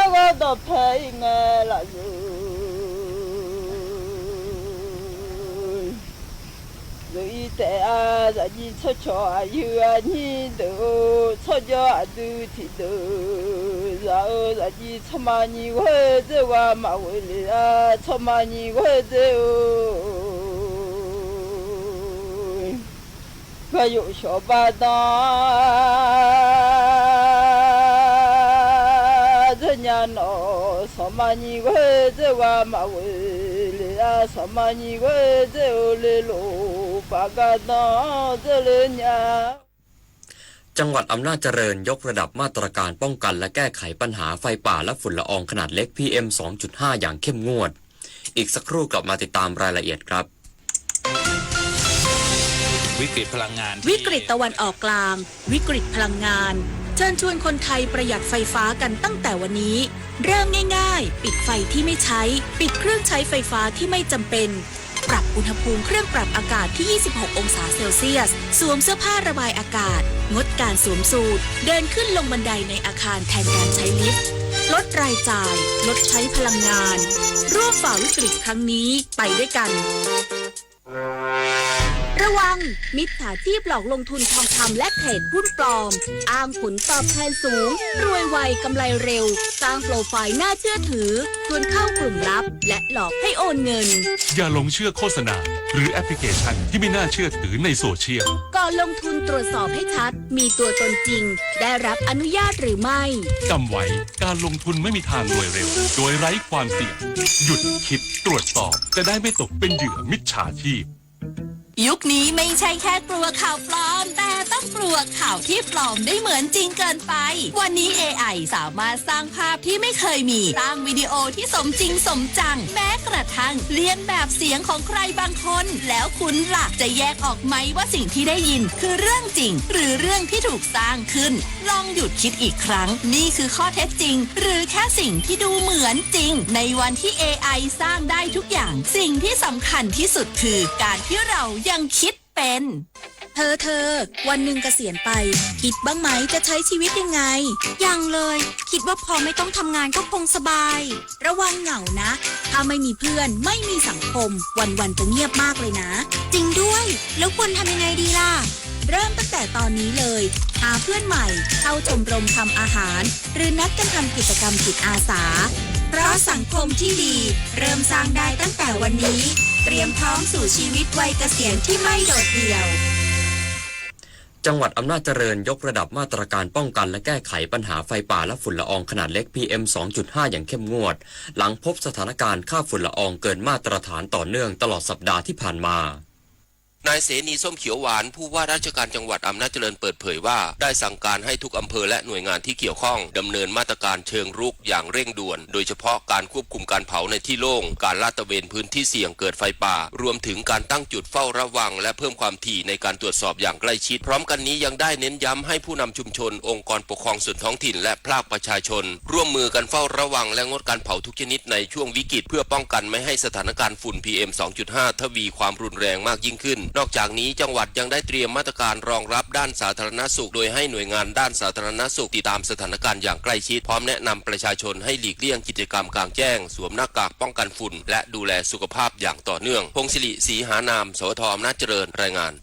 Arghawq dawqpae ir ngae lafzeur zeur ir taef-a. Zaqjiv tsawrcawq aqyuif aqnyir deuq-or, tsawrjawr aqdui tiqdeuq zaq-eu zaqjiv tsawrma nyiq ghoer dzer ghaq maqghoe le-a. Tsawrma nyiq ghoer dzer-eu gar yawf shawq bar dan dzeur nya nawq. Sanqma nyiq ghoer dzer ghaq maqghoe le-a. Sanqma nyiq ghoer dzer-eu le lof baf gar dan dzeur le nya. จังหวัดอำนาจเจริญยกระดับมาตรการป้องกันและแก้ไขปัญหาไฟป่าและฝุ่นละอองขนาดเล็ก พีเอ็ม สองจุดห้า อย่างเข้มงวด อีกสักครู่กลับมาติดตามรายละเอียดครับ วิกฤตพลังงานที่ วิกฤตตะวันออกกลาง วิกฤตพลังงาน เชิญชวนคนไทยประหยัดไฟฟ้ากันตั้งแต่วันนี้ เริ่มง่ายๆ ปิดไฟที่ไม่ใช้ ปิดเครื่องใช้ไฟฟ้าที่ไม่จำเป็น ปรับอุณหภูมิเครื่องปรับอากาศที่ ยี่สิบหก องศาเซลเซียส สวมเสื้อผ้าระบายอากาศ งดการสวมสูท เดินขึ้นลงบันไดในอาคารแทนการใช้ลิฟต์ ลดรายจ่าย ลดใช้พลังงาน ร่วมฝ่าวิกฤตครั้งนี้ไปด้วยกัน ระวัง มิจฉาชีพหลอกลงทุนทองคำและเทรดหุ้นปลอม อ้างผลตอบแทนสูง รวยไว กำไรเร็ว สร้างโปรไฟล์น่าเชื่อถือ ชวนเข้ากลุ่มลับ และหลอกให้โอนเงิน อย่าหลงเชื่อโฆษณา หรือแอปพลิเคชันที่ไม่น่าเชื่อถือในโซเชียล ก่อนลงทุนตรวจสอบให้ชัด มีตัวตนจริง ได้รับอนุญาตหรือไม่ จำไว้ การลงทุนไม่มีทางรวยเร็ว โดยไร้ความเสี่ยง หยุดคิด ตรวจสอบ จะได้ไม่ตกเป็นเหยื่อมิจฉาชีพ ยุคนี้ไม่ใช่แค่กลัวข่าวปลอม แต่ต้องกลัวข่าวที่ปลอมได้เหมือนจริงเกินไป วันนี้ เอไอ สามารถสร้างภาพที่ไม่เคยมี สร้างวิดีโอที่สมจริงสมจัง แม้กระทั่งเลียนแบบเสียงของใครบางคน แล้วคุณล่ะ จะแยกออกไหมว่าสิ่งที่ได้ยินคือเรื่องจริง หรือเรื่องที่ถูกสร้างขึ้น ลองหยุดคิดอีกครั้ง นี่คือข้อเท็จจริง หรือแค่สิ่งที่ดูเหมือนจริง ในวันที่ เอไอ สร้างได้ทุกอย่าง สิ่งที่สำคัญที่สุดคือการที่เรายังคิดเป็น เธอ เธอ วันหนึ่งเกษียณไป คิดบ้างไหมจะใช้ชีวิตยังไง ยังเลย คิดว่าพอไม่ต้องทำงานก็คงสบาย ระวังเหงานะ ถ้าไม่มีเพื่อน ไม่มีสังคม วันๆ จะเงียบมากเลยนะ จริงด้วย แล้วควรทำยังไงดีล่ะ เริ่มตั้งแต่ตอนนี้เลย หาเพื่อนใหม่ เข้าชมรมทำอาหาร หรือนัดกันทำกิจกรรมจิตอาสา เพราะสังคมที่ดี เริ่มสร้างได้ตั้งแต่วันนี้ เตรียมพร้อมสู่ชีวิตวัยเกษียณที่ไม่โดดเดี่ยว จังหวัดอำนาจเจริญยกระดับมาตรการป้องกันและแก้ไขปัญหาไฟป่าและฝุ่นละอองขนาดเล็ก พีเอ็ม สองจุดห้า อย่างเข้มงวด หลังพบสถานการณ์ค่าฝุ่นละอองเกินมาตรฐานต่อเนื่องตลอดสัปดาห์ที่ผ่านมา นายเสนี ส้มเขียวหวาน ผู้ว่าราชการจังหวัดอำนาจเจริญ เปิดเผยว่า ได้สั่งการให้ทุกอำเภอและหน่วยงานที่เกี่ยวข้อง ดำเนินมาตรการเชิงรุกอย่างเร่งด่วน โดยเฉพาะการควบคุมการเผาในที่โล่ง การลาดตระเวนพื้นที่เสี่ยงเกิดไฟป่า รวมถึงการตั้งจุดเฝ้าระวัง และเพิ่มความถี่ในการตรวจสอบอย่างใกล้ชิด พร้อมกันนี้ยังได้เน้นย้ำให้ผู้นำชุมชน องค์กรปกครองส่วนท้องถิ่น และภาคประชาชน ร่วมมือกันเฝ้าระวัง และงดการเผาทุกชนิดในช่วงวิกฤต เพื่อป้องกันไม่ให้สถานการณ์ฝุ่น พีเอ็ม สองจุดห้า ทวีความรุนแรงมากยิ่งขึ้น นอกจากนี้จังหวัดยังได้เตรียมมาตรการรองรับด้านสาธารณสุข โดยให้หน่วยงานด้านสาธารณสุขติดตามสถานการณ์อย่างใกล้ชิด พร้อมแนะนำประชาชนให้หลีกเลี่ยงกิจกรรมกลางแจ้ง สวมหน้ากากป้องกันฝุ่น และดูแลสุขภาพอย่างต่อเนื่อง พงศิริ ศรีหานาม สวท อำนาจเจริญ รายงาน